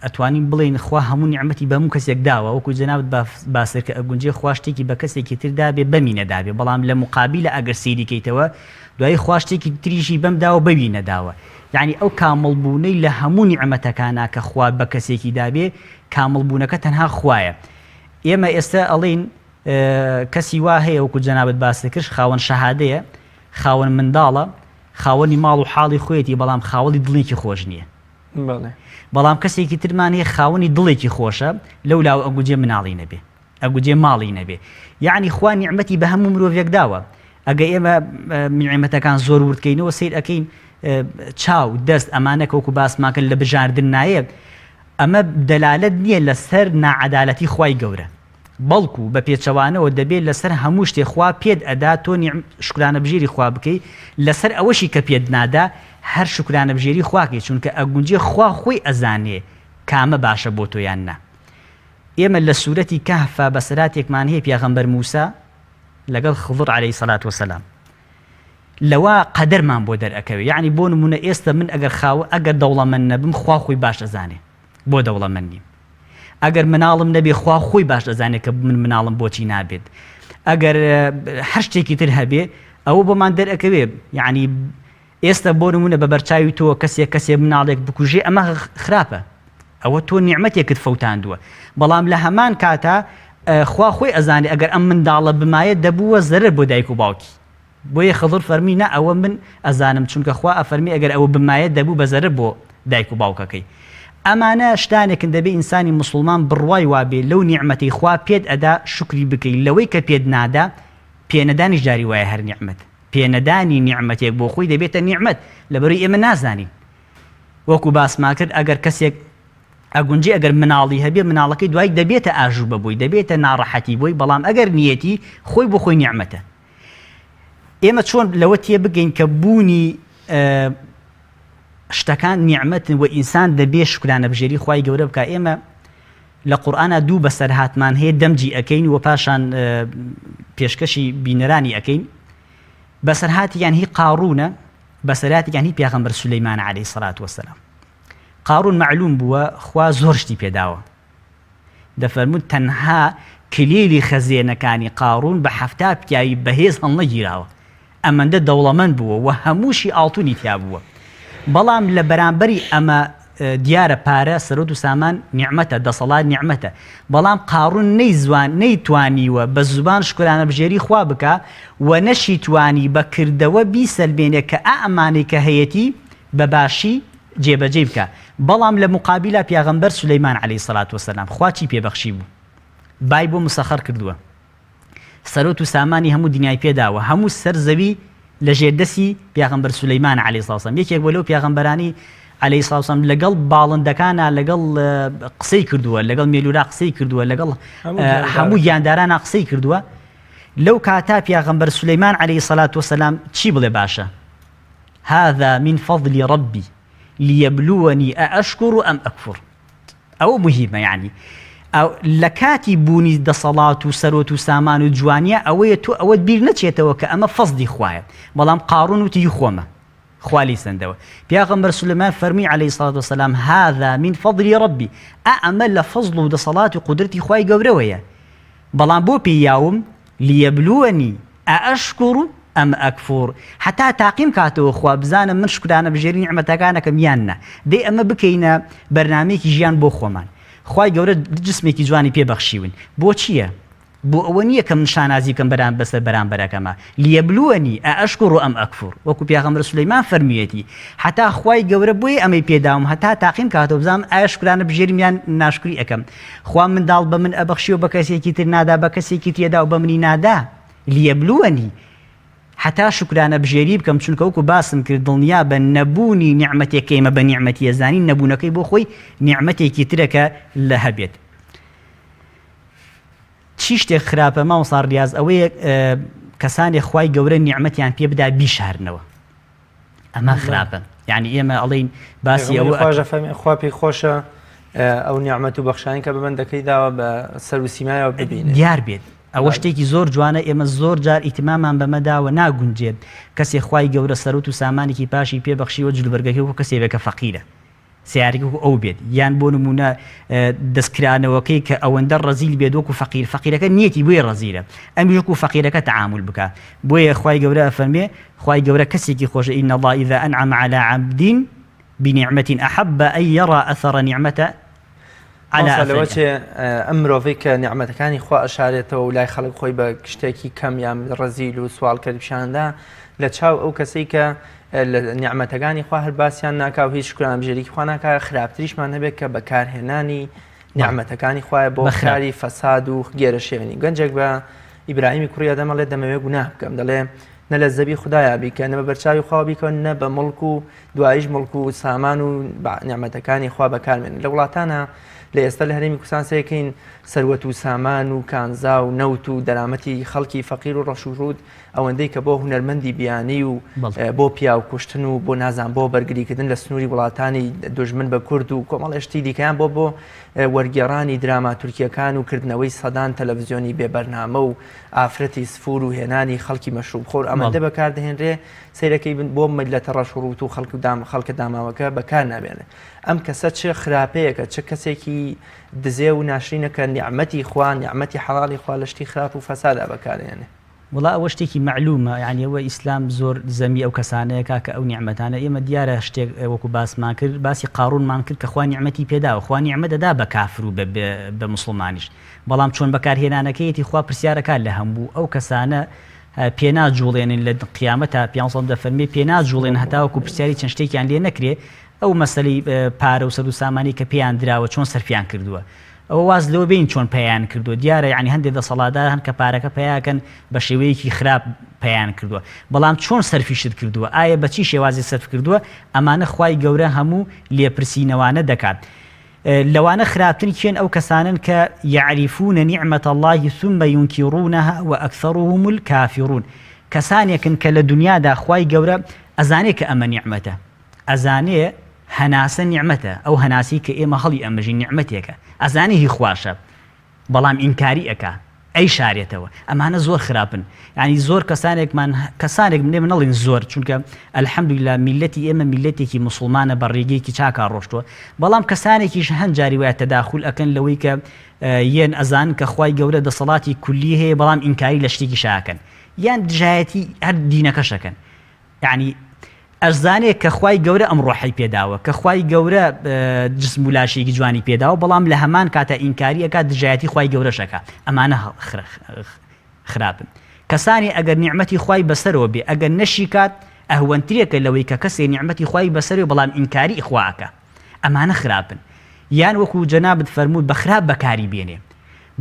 ئەتوانین بڵێین خوا هەموو نیعمەتی بە هەموو کەسێک داوە، وەکو جەنابت باست کرد کە ئەگونجێ خوا شتێکی بە کەسێکی تر دابێ بەمی نەدابێ، بەڵام لە موقابیلە ئەگەر سەیری کەیتەوە دوایی خوا شتێکی تریشی بەم داوە بەوی نەداوە، یەعنی ئەو کامڵ بوونەی لە هەموو نیعمەتەکانا کە خوا بە کەسێکی دابێ کامڵ بوونەکە تەنها خوایە. ئێمە ئێستا ئەڵێین کەسی وا هەیە وەکو جەنابت باست کرد خاوەن شەهادەیە، خاوەن منداڵە، خاوەنی ماڵ و حاڵی خۆیەتی بەڵام خاوەنی دڵێکی خۆش نییە. بەڵام کەسێکی ترمان هەیە خاوەنی دڵێکی خۆشە لەو لاوە ئەگوجێ مناڵی نەبێ ئەگوجێ ماڵی نەبێ یعنی خوا نیعمەتی بە هەموو مرۆڤێک داوە ئەگە ئێمە نیعمەتەکان زۆر وردکەینەوە سیر ئەەکەین چاو دەست ئەمانە وەکو باسمان کرد لە بژاردن نایە ئەمە دەلالەت نییە لەسەر ناعەدالەتی خوای گەورە بەڵکو بە پێچەوانەوە دەبێ لەسەر هەموو شتێ خوا پێت ئەدا تۆ شوکرانەبژێری خوا بکەی لەسەر ئەوەشی کە پێت نادا هەر شوکرانەبژێری خوا کەی چونکە ئەگونجێ خوا خۆی ئەزانێ کامە باشە بۆ تۆ یان نا ئێمە لە سورەتی کەهفا بەسەراتێکمان هەیە پێغەمبەر موسا لەگەڵ خضر علیە سەلات وسلام لەوە قەدەرمان بۆ دەرئەکەوێ یەعنی بۆ نمونە ئێستە من ئەگەر خاوە ئەگەر دەوڵەمەند نەبم خوا خۆی باش ئەزانێ بۆ دەوڵەمەند نیم ئەگەر مناڵم نەبێ خوا خۆی باش ئەزانێ کە من مناڵم بۆچی نابێت ئەگەر هەر شتێکی تر هەبێ ئەوە بۆمان دەرئەکەوێ یعنی ئێستا بۆ نمونە بە بەرچاوی تۆ کەسێک کەسێ مناڵێک بکوژێ ئەمە خراپە ئەوە تۆ نیعمەتێکت فەوتاندووە بەڵام لە هەمان کاتا خوا خۆی ئەزانێ ئەگەر ئەم منداڵە بمایە دەبووە زەرەر بۆ دایک و باوکی بۆیە خضر فەرمی نا ئەوە من ئەزانم چونکە خوا ئەفەرمی ئەگەر ئەوە بمایە دەبوو بە زەرەر بۆ دایک و باوکەکەی ئەمانە شتانێکن دەبێ ئینسانی موسڵمان بڕوای وابێ لەو نیعمەتەی خوا پێت ئەدا شوکری بکەی لەوەی کە پێت نادا پێنەدانیش جاری وایە هەر نیعمەت پێنەدانی نیعمەتێک بۆ خۆی دەبێتە نیعمەت لەبەرەی ئێمە نازانین وەکو باسمان کرد ئەگەر کەسێک ئەگونجێ ئەگەر مناڵی هەبێ مناڵەکەی دوای دەبێتە ئاژوبە بۆی دەبێتە ناڕەحەتی بۆی بەڵام ئەگەر نیەتی خۆی بۆ خۆی نیعمەتە ئێمە چۆن لەوە تێبگەین کە بوونی شتەکان نیعمەتن و ئینسان دەبێ شوکرانەبژێری خوای گەورە بکا ئێمە لە قورئانا دوو بەسەرهاتمان هەیە دەمجی ئەکەین و پاشان پێشکەشی بینەرانی ئەکەین بەسەرهاتیان هی قاڕوونە بەسەراتیان هی پێغەمبەر سولەیمان عەلەیهی سەلات وەسەلام قاڕون مەعلوم بووە خوا زۆر شتی پێداوە دەفەرموون تەنها کلیلی خەزێنەکانی قاڕوون بە 70 پیاوی بەهێز هەڵنەگیراوە ئەمەندە دەوڵەمەند بووە و هەمووشی ئاڵتونی تیا بووە بەڵام لە بەرامبەری ئەمە دیارە پارە سەرۆت و سامان نیعمەتە دەسەڵات نیعمەتە بەڵام قاڕون نەیزوان نەیتوانیوە بە زوبان شکرانە بژێری خوا بکا و نەشی توانی بە کردەوە بیسەلمێنێ کە ئا ئەمانەی کە هەیەتی بە باشی جێبەجێی بکا بەڵام لە موقابیلا پیاغەمبەر سولەیمان عەلەیهی سەلات وەسەلام خوا چی پێ بەخشی بوو بای بۆ مسەخەر کردووە سەرۆت و سامانی هەموو دنیای پێداوە هەموو سەر زەوی لە ژێر دەستی پیاغەمبەر سولەیمان عەلەیهی سڵاو سلام یەکێک بووە لەو پیاغەمبەرانی عەلەیهی سڵاو سلام لەگەڵ باڵندەکانا لەگەڵ قسەی کردووە لەگەڵ مێلورا قسەی کردووە لەگەڵ هەموو گیاندارانا قسەی کردووە لەو کاتا پیاغەمبەر سولەیمان عەلەیهی سەلات وسلام چی بڵێ باشە هذا من فضل ربي ليبلوني أأشكر أم أكفر ئەوە موهیمە یانی لە کاتی بوونی دەسەڵات و سەرۆت و سامان و جوانیە ئەوەیە تۆ ئەوەت بیر نەچێتەوە کە ئەمە فەزلی خوایە بەڵام قارون وتی هی خۆمە خوا لێی سەندەوە پیاغەمبەر سولەیمان فەرمی عەلەیهی سڵات وسلام هذا من فضل ربی ئا ئەمە لە فەزڵ و دەسەڵات و قودرەتی خوای گەورەوەیە بەڵام بۆ پێی یاوم لیبلونی ئەئەشکر ئەم ئەکفور هەتا تاقیم کاتەوە خوا بزانم من شوکرانە بژێری نیعمەتەکانەکەم یان نا دەی ئەمە بکەینە بەرنامەیەکی ژیان بۆ خۆمان خوای گەورە جسمێکی جوانی پێ بەخشیون بۆ چییە بۆ ئەوە نییە کە من شانازی بکەم بەرام بەسەر بەرامبەرەکەمە لیبلونی ئەئەشکر ئەم ئەکفور وەکو پیاغەمبەر سولەیمان فەرموویەتی هەتا خوای گەورە بۆیە ئەمەی پێداوم هەتا تاقیم کاتەوە بزانم ئایا شوکرانە بژێرم یان ناشکری ئەکەم خوا منداڵ بە من ئەبەخشی و بە کەسێکی تر نادا بە کەسێکی تر ئەدا و بە منی نادا لیبلونی هەتا شوکرانە بژێری بکەم چونکە وەکو باسم کرد دڵنیابە نەبوونی نیعمەتێک کە ئێمە بە نیعمەتی ئەزانین نەبوونەکەی بۆ خۆی نیعمەتێکی ترە کە لە هەبێت چی شتێک خراپە مامۆستا ڕیاز ئەوەیە کەسانێک خوای گەورە نیعمەتیان پێ بدا بیشارنەوە ئەمە خراپە یعنی ئێمە ئەڵین باسی ئەوە خواژە فەرمی خوا پێی خۆشە ئەو نیعممەت و بەخشانی کە بە بەندەکەی داوە بە سەر و سیمایەوە ببینێت دیار بێت ئەوە شتێکی زۆر جوانە ئێمە زۆر جار ئیتمامان بەمەداوە ناگونجێت کەسێ خوای گەورە سەروت و سامانێکی پاشی پێ بەخشیوە جلوبەرگەکەی وەکو کەسێ بێ کە فەقیرە. سەیارەکەی وەکو ئەو بێت یان بۆ نمونە دەستکرانەوەکەی کە ئەوەندە ڕەزیل بێت وەکو فەقیر فەقیرەکە نیەتی بۆیە ڕەزیلە ئەمیش وەکو فەقیرەکە تەعامول بکا بۆیە خوای گەورە ئەفەرمێ خوای گەورە کەسێکی خۆشە ان الله اذا انعم على عبد بنعمة احب ان يرى اثر نعمته على مامۆستا لەوە اثرها چێ ئەم مرۆڤەی کە نیعمەتەکانی خوا ئەشارێتەوە و لای خەڵک خۆی بە شتێکی کەم یان ڕەزیل و سواڵکەر پیشاندا لە چاو ئەو کەسەی کە لە نیعمەتەکانی خوا هەر باسیان ناکا و هیچ شوکرانەبژێریی خوا ناکا خراپتریشمان هەبێت کە بەکارهێنانی نیعمەتەکانی خوایە بۆ بە خراپ. کاری فەساد و گێرەشێوێنی گەنجێک بە ئیبراهیمی کوڕی ئادەم ئەڵێ دەمەوێ گوناه بکەم دەڵێ نە لە زەوی خودایا بیکە نە بە بەرچاوی خوا بیکە نە بە مڵک و دواییش مڵک و سامان و نیعمەتەکانی خوا بەکارمێن لە وڵاتانە لە ئێستا لە هەرێمی کوردستان سەیرکەین سەروەت و سامان و کانزا و نەوت و دەرامەتی خەڵکی فەقیر و ڕەش و ڕووت ئەوەندەی کە بۆ هونەرمەندی بیانی و بۆ پیاو کوشتن و بۆ نازان بۆ بەرگریکردن لە سنووری وڵاتانی دوژمن بە کورد و کۆمەڵێ شتی دیکەیان بۆ بۆ وەرگێڕانی دراما تورکیەکان و کردنەوەی سەدان تەلەڤزیۆنی بێ بەرنامە و ئافرەتی سفور و هێنانی خەڵکی مەشروب خۆر ئەمەندە بەکاردەهێنرێ سەیرەکەی بن بۆ میللەتە ڕەش و ڕووت و خەڵک و دام خەڵکە داماوەکە بەکار نابێنێ ئەم کەسە چ خراپەیەکە چ کەسێکی دزێ و ناشرینە کە نیعمەتی خوا نیعمەتی حەڵاڵی خوا لە شتی خراپ و فەسادا بەکارێنێ. وەڵا ئەوە شتێکی مەعلومە یانی ئەوە ئیسلام زۆر زەمی ئەو کەسانەیە کا کە ئەو نیعمەتانە ئێمە دیارە شتێک وەکو باسمان کرد باسی قارونمان کرد کە خوا نیعمەتی پێداوە خوا نیعمەت ئەدا بە کافر و بە موسڵمانیش بەڵام چۆن بەکارهێنانەکەیەتی خوا پرسیارەکات لە هەموو ئەو کەسانە پێناجوڵێنن لە قیامەتا پیامبەر دەفەرمێ پێناجوڵێن هەتاوەکو پرسیاری چەند شتێکیان لێ نەکرێ ئەو مەسەلەی پارە و سەر و سامانی کە پێیان دراوە چۆن سەرفیان کردووە ئەوە واز لەوە بێین چۆن پەیایان کردووە دیارە یانی هەندێ دەسەڵاتدار هەن کە پارەکە پەیاکەن بە شێوەیەکی خراپ پەیان کردووە بەڵام چۆن سەرفیشت کردووە ئایا بە چی شێوازی سەرف کردووە ئەمانە خوای گەورە هەموو لێپرسینەوانە دەکات لەوانە خراپتر کێن ئەو کەسانەن کە یعرفون نعمة اللە ثم ینکرونها وأکثرهم الکافرون کەسانێکن کە لە دنیادا خوای گەورە ئەزانێ کە ئەمە نیعمەتە ئەزانێ هەناسە نیعمەتە ئەو هەناسەی کە ئێمە هەڵی ئەمژین نیعمەتێکە ئەزانێ هی خواشە بەڵام ئینکاری ئەکا ئەیشارێتەوە ئەمانە زۆر خراپن یانی زۆر کەسانێکمان کەسانێک منێ منەڵین زۆر چونکە الحمدللە میلەتی ئێمە میلەتێکی موسڵمانە بە ڕێگەیەکی چاکا ڕۆشتووە بەڵام کەسانێکیش هەن جاری وایە تەداخول ئەکەن لەوەی کە یەن ئەزانن کە خوای گەورە دەسەڵاتی کولی هەیە بەڵام ئینکاری لە شتێکیش ئەکەن یان دژایەتی هەر دینەکەش ئەکەن یەعنی ئەشزانێ کە خوای گەورە ئەم ڕۆحەی پێداوە کە خوای گەورە جسم و لاشێکی جوانی پێداوە بەڵام لە هەمان کاتا ئینکاری ئەکات دژایەتی خوای گەورەش ئەکا ئەمانە خراپن کەسانی ئەگەر نیعمەتی خوای بەسەرەوە بێ ئەگەر نەشی کات ئەهوەنترێکە لەوەی کە کەسێ نیعمەتی خوای بەسەرێ بەڵام ئینکاری خوا ئەکا ئەمانە خراپن یان وەکو جەنابت فەرمووت بە خراپ بەکاری بێنێ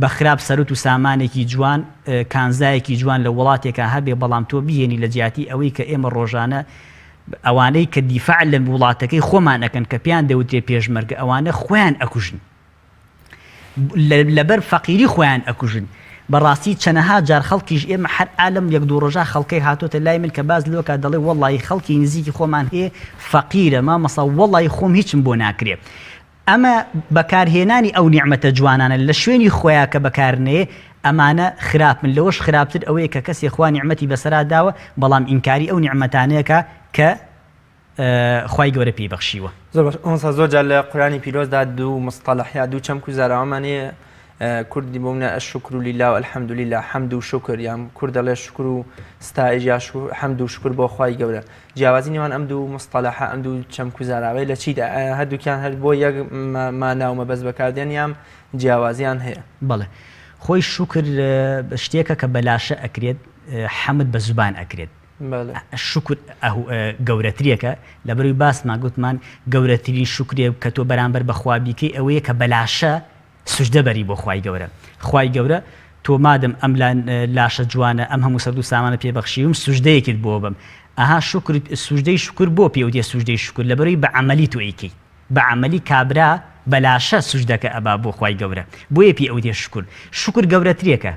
بە خراپ سەروت و سامانێکی جوان کانزایەکی جوان لە وڵاتێکا هەبێ بەڵام تۆ بیهێنی لە جیاتی ئەوەی کە ئێمە ڕۆژانە ئەوانەی کە دیفاع لە وڵاتەکەی خۆمان ئەکەن کە پێیان دەوترێ پێشمەرگە ئەوانە خۆیان ئەکوژن لەبەر فەقیری خۆیان ئەکوژن. بەڕاستی چەنەها جار خەڵکیش ئێمە هەر ئا لەم یەک دوو ڕۆژە خەڵکەی هاتۆتە لای من کە باس لەوە کا دەڵێ وەڵایی خەڵکی نزیکی خۆمان هەیە فەقیرە مامۆستا وەڵایی خۆم هیچم بۆ ناکرێ ئەمە بەکارهێنانی ئەو نیعمەتە جوانانە لە شوێنی خۆیا کە بەکار نەیێ ئەمانە خراپن لەوەش خراپتر ئەوەیە کە کەسێ خوا نیعمەتی بەسەرا داوە بەڵام ئینکاری ئەو نیعمەتانەیە کا کە خوای گەورە پێی بەخشیوە. زۆر باش مامۆستا زۆر جار لە قورئانی پیرۆزدا دوو مصطلح یا دوو چەمک و زاراوەمان هەیە کوردی بۆ منە الشکر لله و الحمد لله حەمد و شکر یان کورد دەڵێ شکر و ستایش یا حەمد و شکر بۆ خوای گەورە جیاوازی نێوان ئەم دوو مصطلحە ئەم دوو چەمک و زاراوەیە لە چیدا ئایا هەردووکیان هەر بۆ یەک مانا و مەبەست بەکاردێن یان جیاوازیان هەیە؟ بەڵێ خۆی شوکر شتێکە کە بە لاشە ئەکرێت حەمد بە زوبان ئەکرێت شوکر گەورەترێکە لەبەروی باسمان گوتمان گەورەترین شوکرێک کە تۆ بەرامبەر بەخوا بیکەی ئەوەیە کە بەلاشە سوجدە بەری بۆ خوای گەورە خوای گەورە تۆ مادەم ئەم لاشە جوانە ئەم هەموو سەرد و سامانە پێ بەخشیوم سوجدەیەکت بۆ بەم ئەها شوکر سوجدەی شوکر بۆ پێوتێ سوجدەی شوکر لەبەروی بە عەمەلی تۆ ئەیکەی بە عەمەلی کابرا بە لاشە سوجدەکە ئەبا بۆ خوای گەورە بۆیە پێی ئەوتێ شوکر شوکر گەورەترێکە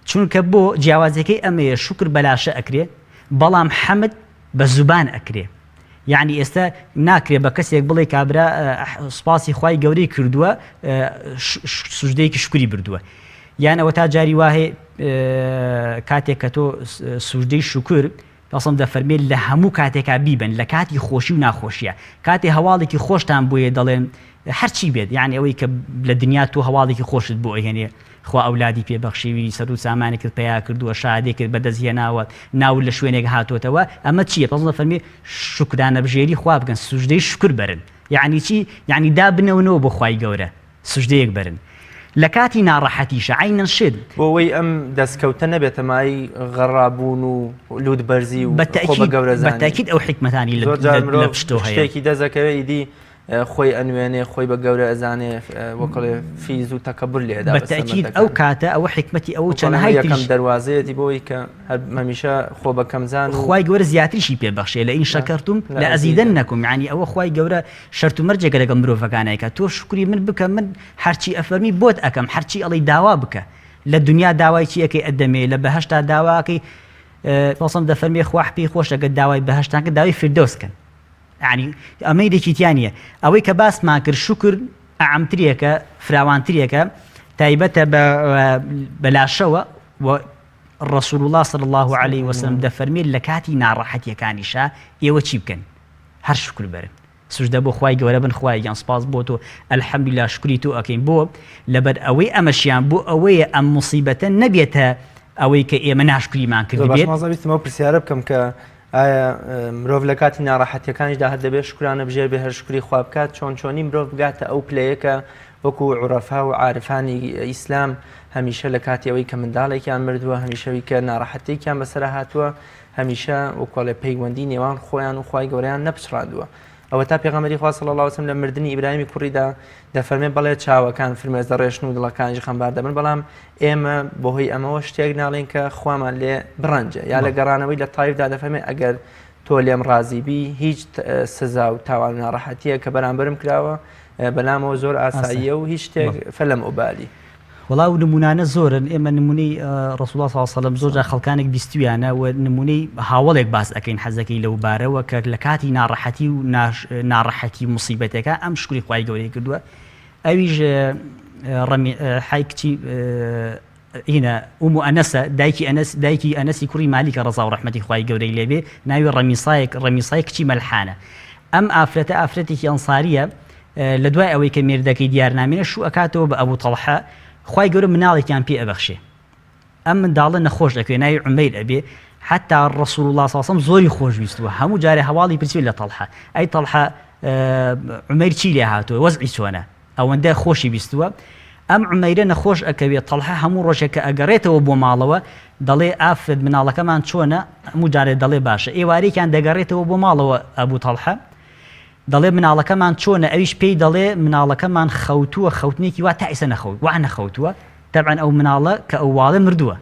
چونکە بۆ جیاوازیەکەی ئەمەیە شوکر بە لاشە ئەکرێ بەڵام حەمد بە زوبان ئەکرێ یەعنی ئێستا ناکرێ بە کەسێک بڵێ کابرا سوپاسی خوای گەورەی کردووە سوجدەیەکی شوکری بردووە یان ئەوە تا جاری وا هەیە کاتێک کە تۆ سوجدەی شوکر. پێغەمبەر دەفەرمێ لە هەموو کاتێکا بیبەن لە کاتی خۆشی و ناخۆشیە کاتێ هەواڵێکی خۆشتان بۆیە دەڵێن هەرچی بێت یعنی ئەوەی کە لە دنیا تۆ هەواڵێکی خۆشت بۆ ئەهێنێ خوا ئەولادی پێ بەخشیوی سەر و سامانێکت پەیا کردووە شادێکت بەدەست هێناوە ناو لە شوێنێک هاتووەتەوە ئەمە چییە پێغەمبەر دەفەرمێ شوکرانەبژێری خوا بکەن سوجدەی شوکر بەرن یعنی چی یعنی دابنەونەوە بۆ خوای گەورە سوجدەیەک بەرن لە کاتی ناڕەحەتیشە عەینەن شت. بۆ ئەوەی ئەم دەستکەوتە نەبێتە مایەی غەڕابوون و لووتبەرزی و خۆ بە گەورە زانین. بە تەئکید ئەو حیکمەتانی لە زۆر جار مرۆڤ پشتەوە هەیە. شتێکی دەست ئەکەوێ ئیدی خۆی ئەنوێنێ خۆی بە گەورە ئەزانێ وەکڵێ فیز و تەکەبور لێدا بە تەئکید ئەو کاتە ئەوە حیکمەتی ئەوە چەنەهای یەکەم دەروازەیەتی بۆ ئەوەی کە هەمیشە خۆ بە کەمزان و خوای گەورە زیاتریشی پێ بەخشێ لە ئین شەکەرتم لە ئەزیدەنەکم یعنی ئەوە خوای گەورە شەرت و مەرجێکە لەگەڵ مرۆڤەکان ئەیکات تۆ شوکری من بکە من هەرچی ئەفەرمی بۆت ئەکەم هەرچی ئەڵێی داوا بکە لە دنیا داوای چی ئەکەی ئەدەمێ لە بەهەشتا داوا ئەکەی پێغەمبەر دەفەرمێ خوا پێی خۆشە گەر داوای بەهەشتان کرد داوای فیردەوس کەن یعنی ئەمەی دێکی تیا نییە ئەوەی کە باسمان کرد شوکر ئەعەمترێکە فراوانترێکە تایبەتە بە بە لاشەوە و رسول الله صلی الله علیه وسلم دەفەرمێت لە کاتی ناڕەحەتیەکانیشا ئێوە چی بکەن هەر شوکر بەرن سوجدە بۆ خوای گەورە بن خوایە گیان سوپاس بۆ تۆ الحمدللە شوکری تۆ ئەکەین بۆ لەبەر ئەوەی ئەمەشیان بۆ ئەوەیە ئەم موسیبەتە نەبێتە ئەوەی کە ئێمە ناشکریمان زۆر باش کردبێت. مامۆستا ویستم ئەو پرسیارە بکەم کە ئایا مرۆڤ لە کاتی ناڕەحەتیەکانیشدا هەر دەبێت شوکرانە بژێر بێ هەر شوکری خوا بکات چۆن چۆنی مرۆڤ بگاتە ئەو پلەیە کە وەکو عورەفا و عارفانی ئیسلام هەمیشە لە کاتی ئەوەی کە منداڵێکیان مردووە هەمیشەوی کە ناڕەحەتێکیان بەسەر هاتووە هەمیشە وەکوەڵێ پەیوەندی نێوان خۆیان و خوای گەورەیان نەپچڕاندووە. ئەوەتا پێغەمبەری خوا صلی اللە علیه وسلم لە مردنی ئیبراهیمی کوڕیدا دەفەرمێ بەڵێ چاوەکان فرمێس دەڕێژن و دڵەکانیش خەمبار دەبن بەڵام ئێمە بەهۆی ئەمەوە شتێک ناڵێن کە خوامان لێ بڕەنجە یا لە گەڕانەوەی لە تایفدا دەفەرمێ ئەگەر تۆ لێم ڕازی بی هیچ سزا و تاوان و ناڕەحەتیە کە بەرامبەرم کراوە بەلامەوە زۆر ئاساییە و هیچ شتێک فلم أبالي. وەڵا ئەو نمونانە زۆرن ئێمە نمونەی ڕسول الله صلی الله علیه وسلم زۆر جار خەڵکانێک بیستویانە و نمونەی هاوەڵێک باس ئەکەین حەزەکەی لەو بارەوە کە لە کاتی ناڕەحەتی و ناڕەحەتی و موسیبەتێکە ئەم شکری خوای گەورەی کردووە ئەویش ڕەمی حای کچی هینە ئوم ئەنەسە دایکی ئەنەس دایکی ئەنەسی کوڕی مالیکە ڕەزا و ڕەحمەتی خوای گەورەی لێبێ ناوی ڕەمیسایەک ڕەمیسای کچی مەلحانە ئەم ئافرەتە ئافرەتێکی ئەنساریە لە دوای ئەوەی کە مێردەکەی دیار نامێنێ شوو ئەکاتەوە بە ئەبو تەڵحە خوای گەورە مناڵێکیان پێ ئەبەخشێ ئەم منداڵە نەخۆش ئەکوێ ناوی عومەیر ئەبێ حتا ڕسول الله صلی الله زۆری خۆش ویستووە هەموو جارێ هەواڵی پرسی لە تەڵحە ئەی تەڵحە عومەیر چی لێ هاتووە وەزعی چۆنە ئەوەندە خۆشی بیستووە ئەم عومەیرە نەخۆش ئەکەوێ تەڵحە هەموو ڕۆژێک کە ئەگەڕێتەوە بۆ ماڵەوە دەڵێ ئافرەت مناڵەکەمان چۆنە هەموو جارێ دەڵێ باشە ئێوارێکیان دەگەڕێتەوە بۆ ماڵەوە ئەبوو تەڵحە دەڵێ مناڵەکەمان چۆنە ئەویش پێی دەڵێ مناڵەکەمان خەوتووە خەوتنێکی وا تا ئیسە نەخەوت وا نەخەوتووە تەبعەن ئەو مناڵە کە ئەو واڵێ مردووە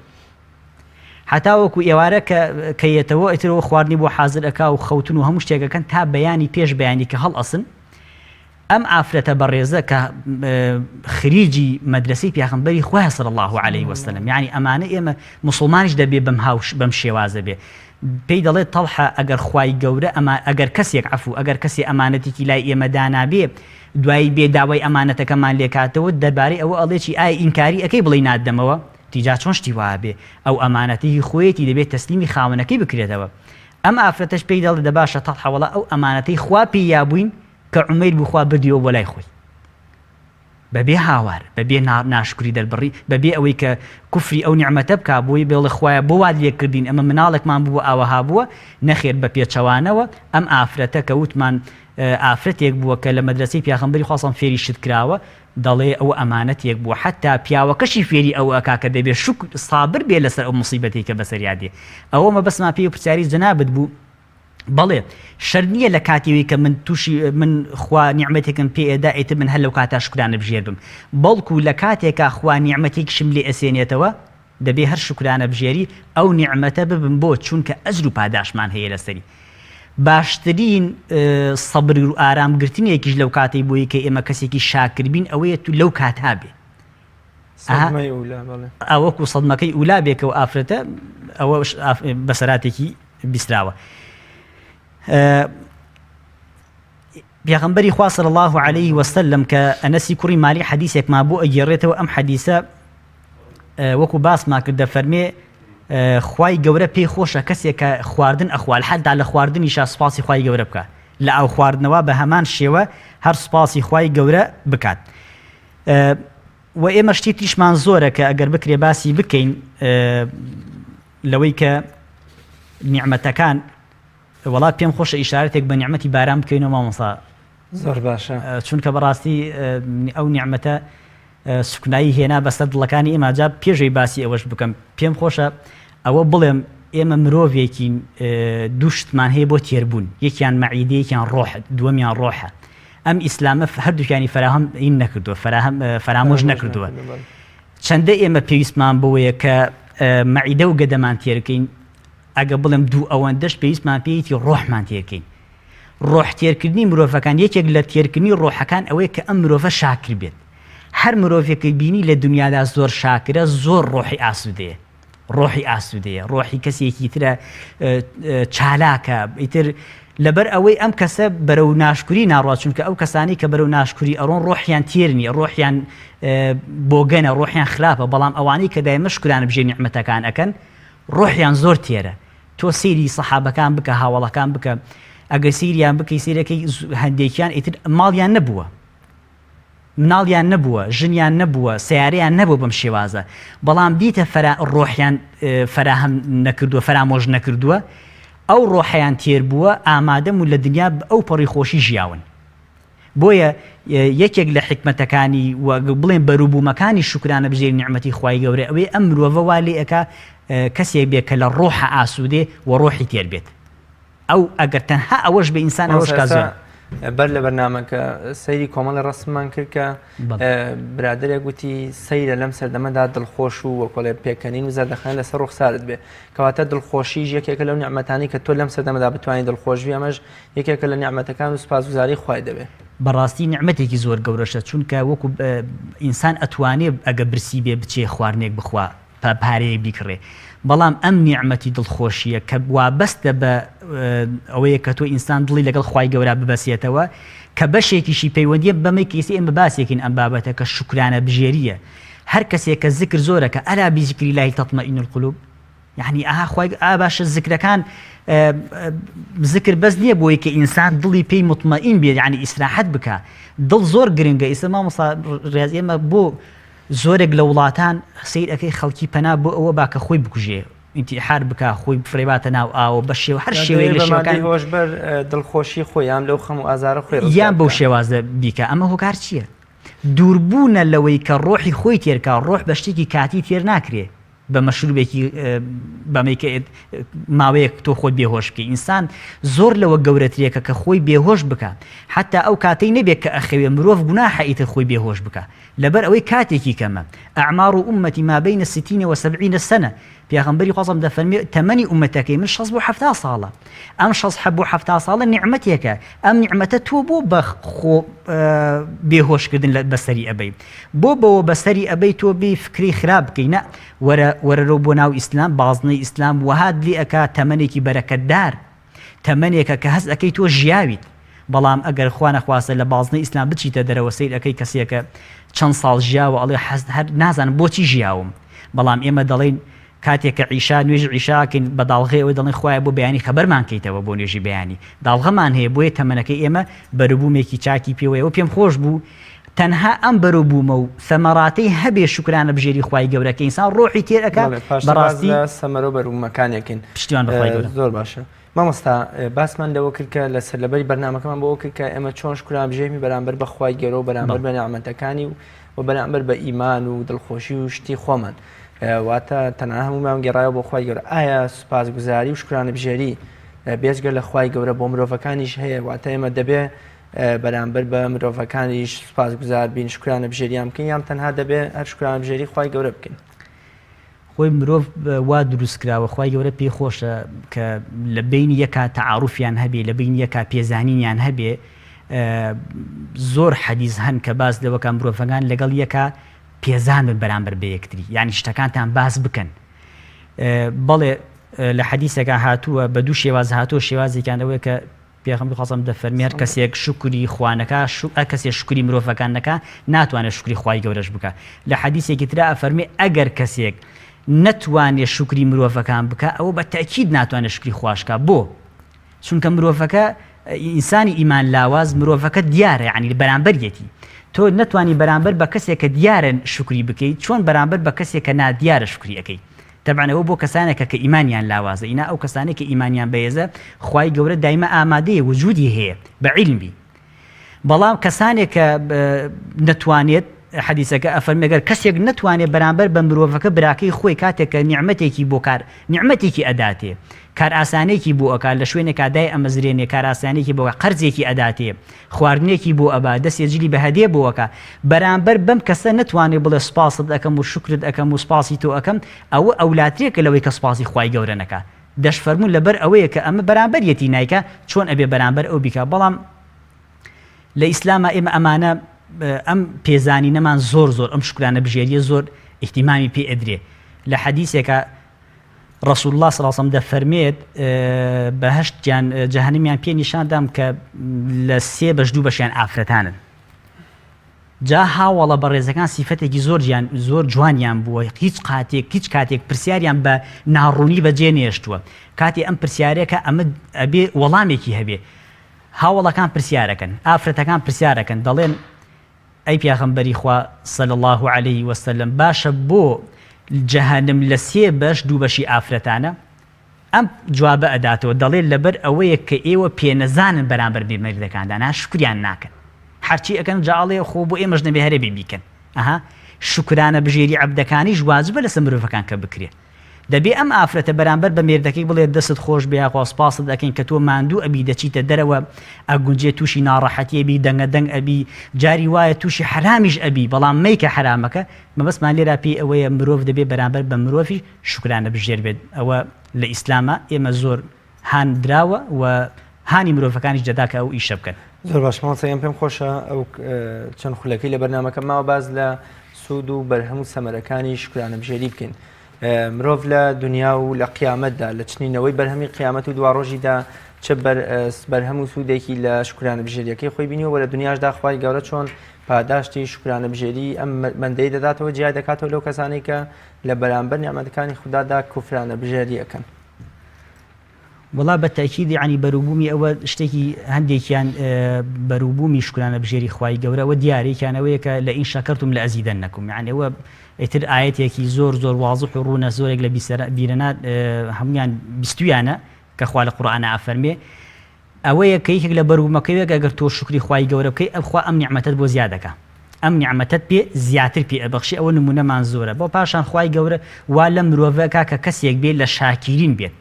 هەتاوەکو ئێوارە کە کە یەتەوە ئیترەوە خواردنی بۆ حازر ئەکا و خەوتن و هەموو شتێکەکەن تا بەیانی پێش بەیانی کە هەڵئەسن ئەم ئافرەتە بەڕێزە کە خریجی مەدرەسەی پێغەمبەری خوایە صلی اللە علیه وسلم یعنی ئەمانە ئێمە موسڵمانیش دەبێ بەم هاوش بەم شێوازە بێ پێی دەڵێت تەڵحە ئەگەر خوای گەورە ئەما ئەگەر کەسێک عەفو ئەگەر کەسێ ئەمانەتێکی لای ئێمە دانابێ دوایی بێ داوای ئەمانەتەکەمان لێکاتەوە دەربارەی ئەوە ئەڵێ چی ئایا ئینکاری ئەکەی بڵێی ناتدەمەوە تیجا چۆن شتی وا بێ ئەو ئەمانەتە هی خۆیەتی دەبێ تەسلیمی خاوەنەکەی بکرێتەوە ئەم ئافرەتەش پێی دەڵێ دە باشە تەڵحە وەڵا ئەو ئەمانەتەی خوا پێی یابووین کە عومەیر بوو خوا بردیەوە بۆ لای خۆی بەبێ هاوار بەبێ ناشکری دەربڕی بەبێ ئەوەی کە کوفری ئەو نیعمەتە بکا بۆی بڵێ خوایە بۆ وات لێ کردین ئەمە مناڵێکمان بوو ئاوەها بووە نەخێر بە پێچەوانەوە ئەم ئافرەتە کە وتمان ئافرەتێک بووە کە لە مەدرەسەی پیاخەمبەری خوا صلی فێری شت کراوە دەڵێ ئەوە ئەمانەتێک بووە حەتا پیاوەکەشی فێری ئەوە ئەکا کە دەبێ شوکر سابر بێ لەسەر ئەو موسیبەتەی کە بەسەریا دێ ئەوە مەبەستمان پێی پرسیاری جەنابت بوو بەڵێ شەرت نییە لە کاتیەوەی کە من تووشی من خوا نیعمەتێکم پێ ئێدا ئیتر من هەر لەو کاتا شوکرانە بژێر بم بەڵکو لە کاتێکا خوا نیعمەتێکیشم لێ ئەسێنێتەوە دەبێ هەر شوکرانە بژێری ئەو نیعمەتە ببم بۆ چونکە ئەجر و پاداشمان هەیە لەسەری باشترین سەبر و ئارام گرتنێکیش لەو کاتەی بۆی کە ئێمە کەسێکی شاکر بین ئەوەیە تو لەو کاتا بێ وەکو سەدمەکەی ئولا بێ کە و ئافرەتە ئەوە بەسەراتێکی بیستراوە. پێغەمبەری خوا صلی الله علیه وسلم کە ئەنەسی کوڕی مالی حەدیسێکمان بۆ ئەگێڕێتەوە ئەم حەدیسە وەکو باسمان کرد دەفەرمێ. خوای گەورە پێی خۆشە کەسێک کە خواردن ئەخوا لە حەتا لە خواردنیشا سوپاسی خوای گەورە بکا لە ئاو خواردنەوە بە هەمان شێوە هەر سوپاسی خوای گەورە بکات و ئێمە شتی تریشمان زۆرە کە ئەگەر بکرێ باسی بکەین لەوەی کە نیعمەتەکان وەڵا پێم خۆشە ئیشارەتێک بە نیعمەتی باران بکەینەوە مامۆستا. زۆر باشە. چونکە بەڕاستی ئەو نیعمەتە سوکنایی هێنا بەسەر دڵەکانی ئێمە جا پێشەوەی باسی ئەوەش بکەم پێم خۆشە ئەوە بڵێم ئێمە مرۆڤێکین دوو شتمان هەیە بۆ تێربوون یەکیان مەعیدە یەکیان ڕۆح دووەمیان ڕۆحە ئەم ئیسلامە هەردووکیانی فەراهەم این نەکردووە فەراهەم فەرامۆش نەکردووە چەندە ئێمە پێویستمان بەوەیە کە مەعیدە و گەدەمان تێرکەین ئەگە بڵێم دوو ئەوەندەش پێویستمان پێیەتی ڕۆحمان تێرکەین. ڕۆح تێرکردنی مرۆڤەکان یەکێک لە تێرکردنی ڕۆحەکان ئەوەیە کە ئەم مرۆڤە شاکر بێت. هەر مرۆڤێکت بینی لە دنیادا زۆر شاکرە زۆر ڕۆحی ئاسوودەیە. ڕۆحی ئاسوودەیە، ڕۆحی کەسێکی ترە چالاکە، ئیتر لەبەر ئەوەی ئەم کەسە بەرەو ناشکوری ناڕوات چونکە ئەو کەسانی کە بەرەو ناشکوری ئەڕۆن ڕۆحیان تێر نییە ڕۆحیان بۆگەنە ڕۆحیان خراپە بەڵام ئەوانەی کە دایمە شکرانە بژێ نیعمەتەکان ئەکەن ڕۆحیان زۆر تێرە تۆ سەیری سەحابەکان بکە هاوەڵەکان بکە ئەگەر سەیریان بکەی سەیرەکەی هەندێکیان ئیتر ماڵیان نەبووە مناڵیان نەبووە ژنیان نەبووە سیارەیان نەبوو بەم شێوازە بەڵام دیتە فەرا ڕۆحیان فەراهەم نەکردووە فەرامۆش نەکردووە ئەو ڕۆحیان تێر بووە ئامادەم و لە دنیا ئەو پەڕی خۆشی ژیاون بۆیە یەکێک لە حیکمەتەکانی و بڵێن بەروبوومەکانی شوکرانە بژێری نیعمەتی خوای گەورە ئەوەیە ئەم مرۆڤە وا لێ ئەکا کەسێک بێ کە لە ڕۆحە ئاسوودێ و ڕۆحی تێر بێت ئەو ئەگەر تەنها ئەوەش بێ ئینسان ئەوەش کا زۆر. بەر لە بەرنامەکە سەیری کۆمەڵی ڕەسممان کرد کە برادەرێک گوتی سەیرە لەم سەردەمەدا دڵخۆش و وەکۆڵێ پێکەنین و زەردەخەنە لەسەر ڕوخسارت بێ کەواتە دڵخۆشیش یەکێکە لەو نیعمەتانی کە تۆ لەم سەردەمەدا بتوانانی دڵخۆشبی ئەمەش یەکێکە لە نیعمەتەکان و سوپاسگوزاری خوای دەبێ. بەڕاستی نیعمەتێکی زۆر گەورەشە چونکە وەکو ئینسان ئەتوانێ ئەگە برسی بێ بچێ خواردنێک بخوا پە پارەیەک بیکڕێ بەڵام ئەم نیعمەتی دڵخۆشیە کە وابەستە بە ئەوەیە کە تۆ ئینسان دڵی لەگەڵ خوای گەورە ببەسێتەوە کە بەشێکیشی پەیوەندیە بەمەی کە ئیستا ئێمە باسێکین ئەم بابەتە کە شوکرانە بژێریە هەر کەسێک کە زکر زۆرە کە الا بذکر اللە تطمئن القلوب یەعنی ئەها خوای ئا باشە زکرەکان زکر بەس نییە بۆی کە ئینسان دڵی پێی مطمئین بێت یعنی ئیسراحەت بکە دڵ زۆر گرنگە ئیستا مامۆستا ڕێز ئێمە بۆ زۆرێک لە وڵاتان سیر ئەەکەی خەڵکی پەنا بۆ ئەوە با کە خۆی بکوژێ ئینتیحار بکا خۆی بفرێباتە ناو ئاوە بە شێوە هەر شێوەیەک لە شێوەکان هۆشبەر دڵخۆشی خۆیان لەو خەم و ئازارە خۆی یان بەو شێوازە بیکە ئەمە هۆکار چییە؟ دووربوونە لەوەی کە ڕۆحی خۆی تێرکا ڕۆح بە شتێکی کاتی تێر ناکرێ بە مەشروبێکی بەمەی کە ماوەیەک تۆ خۆت بێهۆش بکەی ئینسان زۆر لەوە گەورەترێکە کە خۆی بێهۆش بکە حتا ئەو کاتەی نەبێت کە ئەخەوێ مرۆڤ گوناحە ئیتر خۆی بێهۆش بکە لەبەر ئەوەی کاتێکی کەمە أعمار أمتي ما بين ستين وسبعين سنة پێغەمبەری خوا دەفەرمێ تەمەنی ئومەتەکەی من شەست بۆ 70 ساڵە ئەم شەست بۆ 70 ساڵە نیعمەتێکە ئەم نیعمەتە تۆ بۆ بە خۆ بێهۆشکردن لە بەسەری ئەبەی بۆ بەوە بەسەری ئەبەی تۆ بێی فکرەی خراپ بکەی نا وەرە وەرەرەوە بۆ ناو ئیسلام بازنەی ئیسلام وەهات لێ ئەکا تەمەنێکی بەرەکەتدار تەمەنێکە کە هەست ئەکەی تۆ ژیاویت بەڵام ئەگەر خوا نەخواستە لە بازنەی ئیسلام بچیتە دەرەوە سەیر ئەکەی کەسێکە چەند ساڵ ژیاوە ئەڵێ حەز هەر نازانم بۆچی ژیاوم بەڵام ئێمە دەڵێین کاتێک کە عیشا نوێژی عیشا ئەکەین بە داڵغەی ئەوەی دەڵێن خوایە بۆ بەیانی خەبەرمان کەیتەوە بۆ نوێژی بەیانی داڵغەمان هەیە بۆیە تەمەنەکەی ئێمە بەروبوومێکی چاکی پێوەیە و پێم خۆش بوو تەنها ئەم بەروبوومە و ثەمەراتەی هەبێ شوکرانە بژێری خوای گەورە کە ئینسان ڕۆحی تێر ئەکا بەڵێ پاشتر باس بەڕاستی لە سەمەرە و بەروبوومەکانێکین پشتیوان بە خوای گەورە. زۆر باشە مامۆستا باسمان لەوە کرد کە لە سەرلەبەری بەرنامەکەمان بۆ کرد کە ئێمە چۆن شکران بژێمی بەرامبەر بە خوای گەورە و بەرامبەر بە نیعمەتەکانی و و بەرامبەر بە ئیمان و دڵخۆشی و شتی خۆمان واتە تەنها هەمومان گەڕایەوە بۆ خوای گەورە ئایا سوپاسگوزاری و شکرانە بژێری بێجگە لە خوای گەورە بۆ مرۆڤەکانیش هەیە واتە ئێمە دەبێ بەرامبەر بە مرۆڤەکانیش سوپاسگوزار بین شکرانە بژێریان بکەین یان تەنها دەبێ هەر شکرانە بژێری خوای گەورە بکەین؟ خۆی مرۆڤ وا دروست کراوە خوای گەورە پێی خۆشە کە لە بینی یەکا تەعاروفیان هەبێ لە بینی یەکا پێزانینیان هەبێ زۆر حەدیس هەن کە باس لەوەکە مرۆڤەکان لەگەڵ یەکا پێزان بن بەرامبەر بە یەکتری یعنی شتەکانتان باس بکەن بەڵێ لە حەدیسەکە هاتووە بە دوو شێواز هاتووە شێوازێکیان ئەوەیە کە پێغەمبەری خوا صلی دەفەرمێ هەر کەسێک شوکری خوا نەکا هەر کەسێک شوکری مرۆڤەکان نەکا ناتوانێت شوکری خوای گەورەش بکا لە حەدیسێکی ترا ئەفەرمێ ئەگەر کەسێک. نەتوانێ شوکری مرۆڤەکان بکا ئەوە بە تەئکید ناتوانێ شوکری خواش کا بۆ؟ چونکە مرۆڤەکە ئینسانی ئیمان لاواز مرۆڤەکە دیارە یعنی بەرامبەریەتی تۆ نەتوانی بەرامبەر بە کەسێک کە دیارە شوکری بکەیت چۆن بەرامبەر بە کەسێک کە نادیارە شوکری ئەکەی تەبعەن ئەوە بۆ کەسانێکە کە ئیمانیان لاوازە ئینا ئەو کەسانەی کە ئیمانیان بەهێزە خوای گەورە دایمە ئامادەیە وجودی هەیە بە عیلمی بەڵام کەسانێک کە نەتوانێت حەدیسەکە ئەفەرمێ گەر کەسێک نەتوانێت بەرامبەر بە مرۆڤەکە براکەی خۆی کاتێک کە نیعمەتێکی بۆ کار نیعمەتێکی ئەداتێ کارئاسانێکی بۆ ئەکات لە شوێنێکا دای ئەمەزرێنێ کارئاسانێکی بۆ قەرزێکی ئەداتێ خواردنێکی بۆ ئەبا دەسێ جلی بە هەدێ بۆ ئەکا بەرامبەر بەم کەسە نەتوانێ بڵێ سوپاست ئەکەم و شوکرت ئەکەم و سوپاسی تۆ ئەکەم ئەوە ئەولاترێکە لەوەی کە سوپاسی خوای گەورە نەکا دەشفەرموون لەبەر ئەوەیە کە ئەمە بەرامبەریەتی نایکا چۆن ئەبێ بەرامبەر ئەو بیکا بەڵام لە ئیسلاما ئێمە ئەمانە ئەم پێزانینەمان زۆر زۆر ئەم شوکرانە بژێریە زۆر ئیهتیمامی پێ ئەدرێ لە حەدیسێکا رسول اللە صلی اللە علیە وسلم دەفەرمێت بەهەشتیان جەهەنمیان پێ نیشاندام کە لە سێ بەش دوو بەشیان ئافرەتانن جا هاوەڵە بەڕێزەکان سیفەتێکی زۆر جیان زۆر جوانیان بووە هیچ قاتێک هیچ کاتێک پرسیاریان بە ناڕوونی بەجێ نێشتووە کاتێ ئەم پرسیارێکە ئەمە ئەبێ وەڵامێکی هەبێ هاوەڵەکان پرسیارەکەن ئافرەتەکان پرسیارەکەن دەڵێن ئەی پیاخەمبەری خوا صلی اللە علیە وسلم باشە بۆ جەهەنم لە سێ بەش دوو بەشی ئافرەتانە؟ ئەم جوابە ئەداتەوە دەڵێ لەبەر ئەوەیە کە ئێوە پێنەزانن بەرامبەر بێ مەردەکاندا نا شوکریان ناکەن هەرچی ئەکەن جا ئەڵێ خۆ بۆ ئێمەش نەبێ هەرێ بێ بیکەن ئەها شوکرانە بژێری عەبدەکانیش واجبە لەسەر مرۆڤەکان کە بکرێ دەبێ ئەم ئافرەتە بەرامبەر بە مێردەکەی بڵێ دەستت خۆش بێ یاخوا سوپاست ئەکەین کە تۆ ماندوو ئەبی دەچیتە دەرەوە ئەگونجێ تووشی ناڕەحەتی ئەبی دەنگە دەنگ ئەبی جاری وایە تووشی حەرامیش ئەبی بەڵام مەیکە حەرامەکە مەبەستمان لێرا پێی ئەوەیە مرۆڤ دەبێ بەرامبەر بە مرۆڤیش شوکرانە بژێر بێت ئەوە لە ئیسلاما ئێمە زۆر هان دراوە و هانی مرۆڤەکانیش دەدا کە ئەو ئیشە بکەن. زۆر باش مامۆستا گیان پێم خۆشە ئەو چەند خولەکەی لە بەرنامەکە ماوە باس لە سوود و بەرهەم و سەمەرەکانی شوکرانەبژێری بکەین. مرۆڤ لە دنیا و لە قیامەتدا لە چنینەوەی بەرهەمی قیامەت و دواڕۆژیدا چ بەرهەم و سوودێکی لە شوکرانەبژێریەکەی خۆی بینیوە لە دنیاشدا خوای گەورە چۆن پاداشتی شوکرانەبژێری ئەم بەندەی دەداتەوە جیای دەکاتەوە لەو کەسانەی کە لە بەرامبەر نیعمەتەکانی خودادا کوفرانەبژێری ئەکەن. وەڵا بە تەئکید یەعنی بەروبوومی ئەوە شتێکی هەندێکیان بەروبوومی شوکرانە بژێری خوای گەورە ئەوە دیارە یەکیان ئەوەیە کە لئن شکرتم لازیدنکم یەعنی ئەوە ئیتر ئایەتێکی زۆر زۆر وازح و ڕوونە زۆرێک لە بیسەرە بیرەنا هەموویان بیستویانە کە خوا لە قورئانا ئەفەرمێ ئەوەیە کە یەکێک لە بەروبوومەکەوێک ئەگەر تۆ شوکری خوای گەورە بکەی ئەم خوا ئەم نیعمەتەت بۆ زیاد ئەکا ئەم نیعمەتەت پێ زیاتر پێ ئەبەخشێ ئەوە نموونەمان زۆرە بۆ پاشان خوای گەورە وا لەم مرۆڤە ئەکا کە کەسێک بێ لە شاکیرین بێت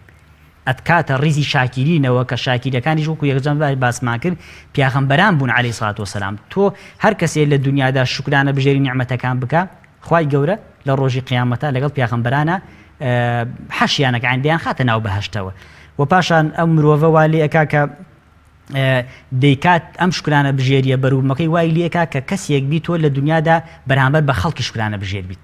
ئەتکاتە ڕیزی شاکیرینەوە کە شاکیرەکانیش وەکو یەکجار باسمان کرد پیاغەمبەران بوون علیە سڵات وسلام تۆ هەر کەسێ لە دنیادا شوکرانە بژێری نیعمەتەکان بکا خوای گەورە لە ڕۆژی قیامەتا لەگەڵ پیاغەمبەرانا حەشیان ئەکا یان دەیانخاتە ناو بەهەشتەوە و پاشان ئەم مرۆڤە وا لێ ئەکا کە دەیکات ئەم شوکرانە بژێریە بەروبمەکەی وای لێکا کە کەسێک بی تۆ لە دنیادا بەرامبەر بە خەڵکی شوکرانە بژێر بیت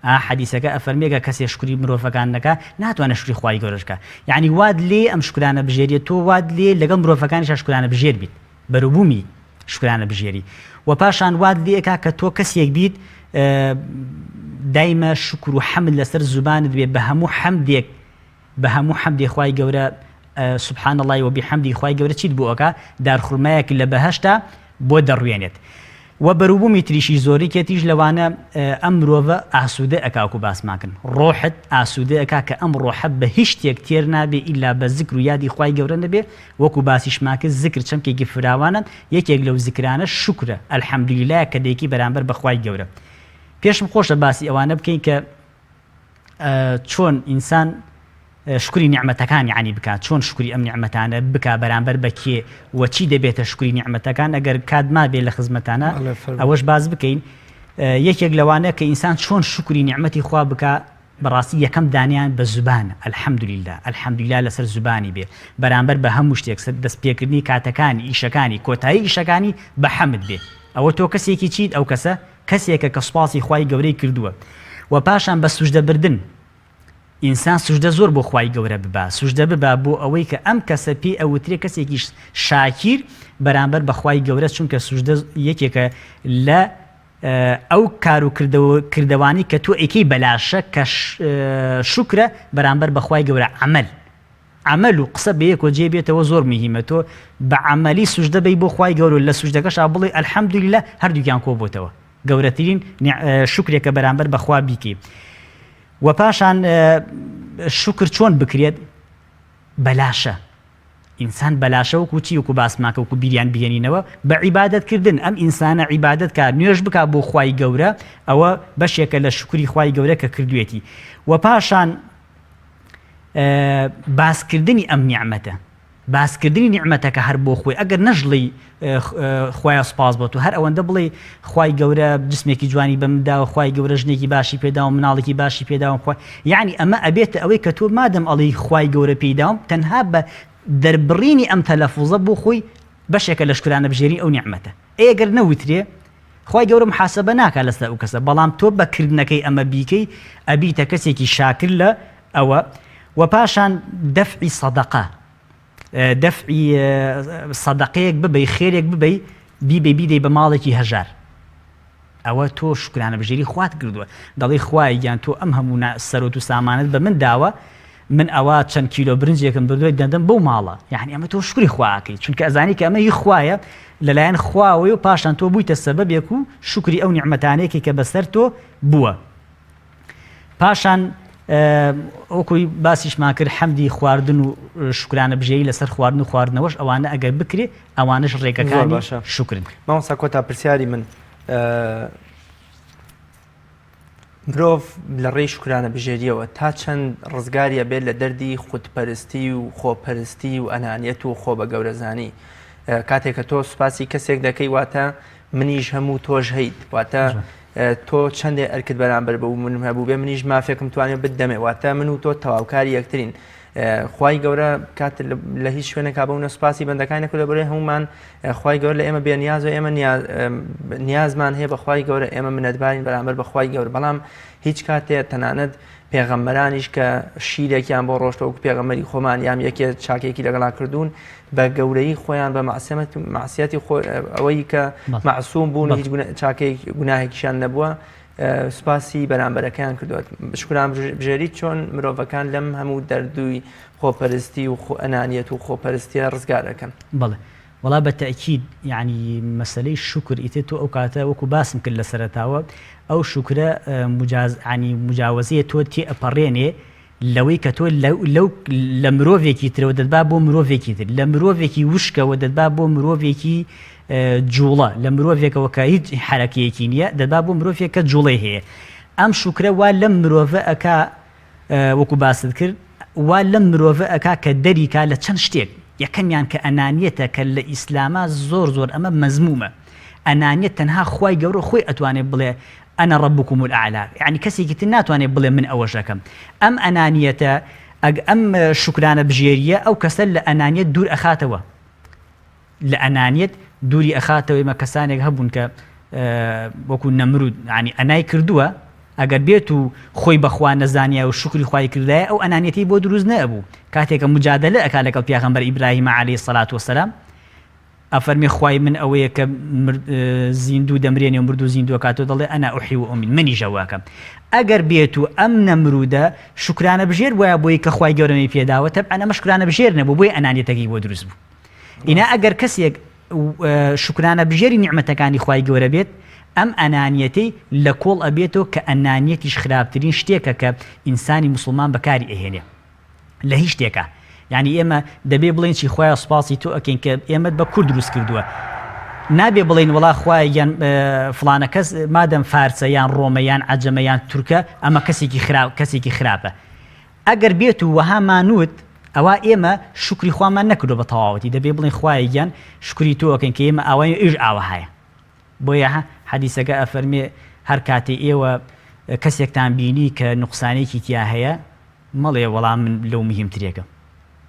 ئا حەدیسەکە ئەفەرمێ گەر کەسێ شوکری مرۆڤەکان نەکا ناتوانێ شوکری خوای گەورەش بکا یەعنی وات لێ ئەم شوکرانە بژێریە تۆ وات لێ لەگەڵ مرۆڤەکانیشا شوکرانە بژێر بیت بەروبوومی شوکرانە بژێری وە پاشان وات لێ ئەکا کە تۆ کەسێک بیت دایمە شوکر و حەمد لەسەر زوبانت بێ بە هەموو حەمدێک بە هەموو حەمدێ خوای گەورە سبحان اللە وبحمده خوای گەورە چیت بۆ ئەکا دارخورمایەک لە بەهەشتا بۆ دەڕوێنێت وە بەروبوومی تریشی زۆریکێتیش لەوانە ئەم مرۆڤە ئاسوودە ئەکا وەکو باسمان کرد ڕۆحت ئاسوودە ئەکا کە ئەم ڕۆحە بە هیچ شتێک تێر نابێ ئیلا بە زکر و یادی خوای گەورە نەبێ وەکو باسیشمان کرد زکر چەمکێکی فراوانە یەکێک لەو زکرانە شوکرە الحمدللە کە دەیکەی بەرامبەر بە خوای گەورە پێشم خۆشە باسی ئەوانە بکەین کە چۆن ئینسان شوکری نیعمەتەکان یەعنی بکات چۆن شوکری ئەم نیعمەتانە بکا بەرامبەر بە کێ و چی دەبێتە شوکری نیعمەتەکان ئەگەر کات مابێ لە خزمەتانە ئەوەش باس بکەین یەکێک لەوانە کە ئینسان چۆن شوکری نیعمەتی خوا بکا بەڕاستی یەکەم دانیان بە زوبانە الحمدللە الحمدللە لەسەر زوبانی بێ بەرامبەر بە هەموو شتێک سەر دەست پێکردنی کاتەکانی ئیشەکانی کۆتایی ئیشەکانی بە حەمد بێ ئەوە تۆ کەسێکی چیت ئەو کەسە کەسێکە کە سوپاسی خوای گەورەی کردووە و پاشان بە سوجدە بردن ئینسان سوجدە زۆر بۆ خوای گەورە ببا سوجدە ببا بۆ ئەوەی کە ئەم کەسە پێی ئەوترێ کەسێکی شاکیر بەرامبەر بە خوای گەورە چونکە سوجدە یەکێکە لە. ئەو کار و کردەوانی کە تۆ ئەیکەی بەلاشە کە شوکرە بەرامبەر بە خوای گەورە عەمەل عەمەل و قسە بەیەکەوە جێ بێتەوە زۆر مهیمە تۆ بە عەمەلی سوجدە بەی بۆ خوای گەورە و لە سوجدەکەشا بڵێی الحمدللە هەردووکیان کۆ بۆتەوە گەورەترین شوکرێکە بەرامبەر بە خوا بیکەی وە پاشان شوکر چۆن بکرێت بەلاشە ئینسان بەلاشە وەکو چی وەکو باسمان کە وەکو بیریان بهێنینەوە بە عیبادەت کردن ئەم ئینسانە عیبادەت کا نوێژ بکا بۆ خوای گەورە ئەوە بەشێکە لە شوکری خوای گەورە کە کردوێتی وە پاشان باسکردنی ئەم نیعمەتە باسکردنی نیعمەتەکە هەر بۆ خۆی ئەگەر نەژڵی خوایە سوپاس بۆ تۆ هەر ئەوەندە بڵێ خوای گەورە جسمێکی جوانی بە من داوە خوای گەورە ژنێکی باشی پێداوم مناڵێکی باشی پێداوم خوای یعنی ئەمە ئەبێتە ئەوەی کە تۆ مادەم ئەڵێی خوای گەورە پێی داوم تەنها بە دەربڕینی ئەم تەلەفوزە بۆ خۆی بەشێکە لە شکرانە بژێری ئەو نیعمەتە ئەی گەر نەوترێ خوای گەورە محاسبە ناکا لەسەر ئەو کەسە بەڵام تۆ بە کردنەکەی ئەمە بیکەی ئەبیتە کەسێکی شاکر لە ئەوە وە پاشان دەفعی سەدەقە دەفعی سەدەقەیەک ببەی خێرێک ببەی بیبەی بیدەی بە ماڵێکی هەژار ئەوە تۆ شوکرانە بژێری خوات کردووە دەڵێی خوایە گیان تۆ ئەم هەموو سەرۆت و سامانت بە من داوە من ئەوە چەند کیلۆ برنجێکم بردووە دەدەم بەو ماڵە یعنی ئەمە تۆ شکری خواکەی چونکە ئەزانی کە ئەمە هی خوایە لەلایەن خواوەی و پاشان تۆ بوویتە سەبەبێک و شکری ئەو نیعمەتانێکی کە بەسەر تۆ بووە پاشان وەکوی باسیشمان کرد حەمدی خواردن و شوکرانە بژێوی لەسەر خواردن و خواردنەوەش ئەوانە ئەگەر بکرێ ئەوانەش ڕێگەکانی باشە شوکرن. مامۆستا کۆتا پرسیاری من مرۆڤ لە ڕێی شوکرانە بژێریەوە تا چەند ڕزگاری ئەبێت لە دەردی خودپەرستی و خۆپەرستی و ئەنانیەت و خۆ بە گەورەزانی کاتێک کە تۆ سوپاسی کەسێک دەکەی واتە منیش هەم و تۆش هەیت واتە تۆ چەندێ ئەرکت بەرامبەر بە منم هەبوو بێ منیش مافێکم توانێت بدەمێ واتە من و تۆ تەواوکاری یەکترین خوای گەورە کات لە هیچ شوێنێکا بەونە سوپاسی بەندەکانی نەکرد بەرەی هەمومان خوای گەورە لە ئێمە بێنیاز و ئێمە نیازمان هەیە بە خوای گەورە ئێمە منەتبارین بەرامبەر بە خوای گەورە بەڵام هیچ کاتێ تەنانەت پێغەمبەرانیش کە شیرێکیان بۆ ڕۆشتەوە وەکو پێغەمبەری خۆمان یان یەکێ چاکێکی لەگەڵا کردوون بە گەورەی خۆیان بە مەعسەمەت مەعسیەتی خۆ ئەوەی کە مەعسوم بوون هیچ چاکەی گوناهێکیشان نەبووە سوپاسی بەرامبەرەکەیان کردووە شکران بژێری چۆن مرۆڤەکان لەم هەموو دەردووی خۆپەرستی و خۆ ئەنانیەت و خۆپەرستیە ڕزگار ئەکەن. بەڵێ وەڵا بە تەئکید یەعنی مەسەلەی شوکر ئیتر تۆ ئەو کاتە وەکو باسم کرد لە سەرەتاوە ئەو شوکرە مجاز یەعنی مجاوەزەیە تۆ تێ ئەپەڕێنێ لەوەی کە تۆ لەو لە مرۆڤێکی ترەوە دەتبا بۆ مرۆڤێکی تر لە مرۆڤێکی وشکەوە دەتبا بۆ مرۆڤێکی جوڵە لە مرۆڤێکەوە کە هیچ حرەکەیەکی نییە دەتبا بۆ مرۆڤێک کە جوڵەی هەیە ئەم شوکرە وا لەم مرۆڤە ئەکا وەکو باست کرد وا لەم مرۆڤە ئەکا کە دەریکا لە چەند شتێک یەکەمیان کە ئەنانیەتە کە لە ئیسلاما زۆر زۆر ئەمە مەزمومە ئەنانیەت تەنها خوای گەورە خۆی ئەتوانێ بڵێ انا ربکم الاعلی یەعنی کەسێکی تر ناتوانێ بڵێ من ئەوەش ئەکەم ئەم ئەنانیەتە ئەگ ئەم شوکرانە بژێریە ئەو کەسە لە ئەنانیەت دوور ئەخاتەوە لە ئەنانیەت دووری ئەخاتەوە ئێمە کەسانێک هەبوون کە وەکو نەمرود ینی ئەنای کردووە ئەگەر بێت و خۆی بەخوا نەزانیا و شکری خوای کردایە ئەو ئەنانیەتی بۆ دروست نەبوو کاتێکە مجادلە ئەکا لەگەڵ پیاغەمبەر ئیبراهیمە عەلەیهی سەلات وەسەلام ئەفەرمێ خوای من ئەوەیە کە زیندوو دەمرێنێ و مردوو زیندوو ئەکاتەوە دەڵێ انا احیی و امیت منیش ئەوە ئەکەم ئەگەر بێت و ئەم نەمرودە شوکرانە بژێر بوایە بۆی کە خوای گەورە مەی پێداوە تەبعەن ئەمە شوکرانە بژێر نەبوو بۆیە ئەنانیەتەکەی بۆ دروست بوو ئینا ئەگەر کەسێک شوکرانە بژێری نیعمەتەکانی خوای گەورە بێت ئەم ئەنانیەتەی لە کۆڵ ئەبێتەوە کە ئەنانیەتیش خراپترین شتێکە کە ئینسانی موسڵمان بەکاری ئەهێنێ لە هیچ شتێکا یانی ئێمە دەبێ بڵێین چی خوایە سوپاسی تۆ ئەکەین کە ئێمەت بە کورد دروست کردووە نابێ بڵێین وڵا خوایە گیان فڵانە کەس مادەم فارسە یان ڕۆمە یان عەجەمە یان تورکە ئەمە کەسێکی خراپ کەسێکی خراپە ئەگەر بێت و وەها مانوت ئەوە ئێمە شکری خوامان نەکردو بە تەواوەتی دەبێ بڵێن خوایە گیان شکری تۆ ئەکەین کە ئێمە ئاوای ئیش ئاوەهایە بۆیە حەدیسەکە ئەفەرمێ هەر کاتێ ئێوە کەسێکتان بینی کە نوقسانێکی تیا هەیە مەڵێ وەڵا من لەو مهیمترێکم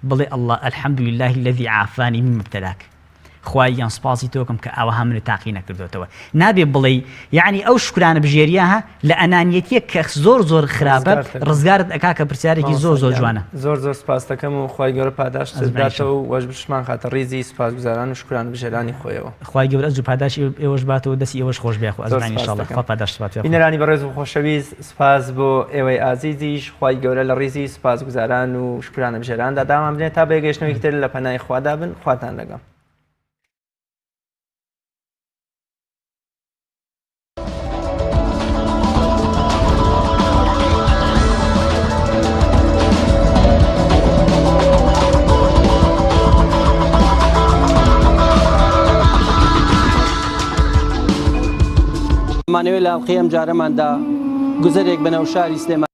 بڵێ اللە الحمد للە الذی عافانی مما ابتلاک. خوایە گیان سوپاسی تۆکەم کە ئاوەها منت تاقی نەکردۆتەوە نابێ بڵێی یەعنی ئەو شوکرانە بژێریە ها لە ئەنانیەتیەک کە زۆر زۆر خراپە ڕزگارت ئەکا کە پرسیارێکی زۆر زۆر جوانە. زۆر زۆر سپاست دەکەم و خوای گەورە پاداشتت بداتەوە و وەشبشمان خاتە ڕیزی سوپاسگوزاران و شوکرانە بژێرانی خۆیەوە. خوای گەورە ئەجر و پاداشتی ئێوەش باتەوە دەستی ئێوەش خۆش بێ یاخوا ئەجمعین ان شاء اللە خوا پاداشتت باتەوە یاخوا. بینەرانی بەڕێز و خۆشەویست سپاس بۆ ئێوەی ئازیزیش خوای گەورە لە ڕیزی سوپاسگوزاران و شوکرانە بژێراندا دامان بنێت تا بە یەکگەیشتنەوەیەکی تر لە پەنای خوادا بن خواتان لەگەڵ. ئەمانەوێت لە ئەڵقەی ئەمجارەماندا گوزەرێک بەناو شاری سلێمانی.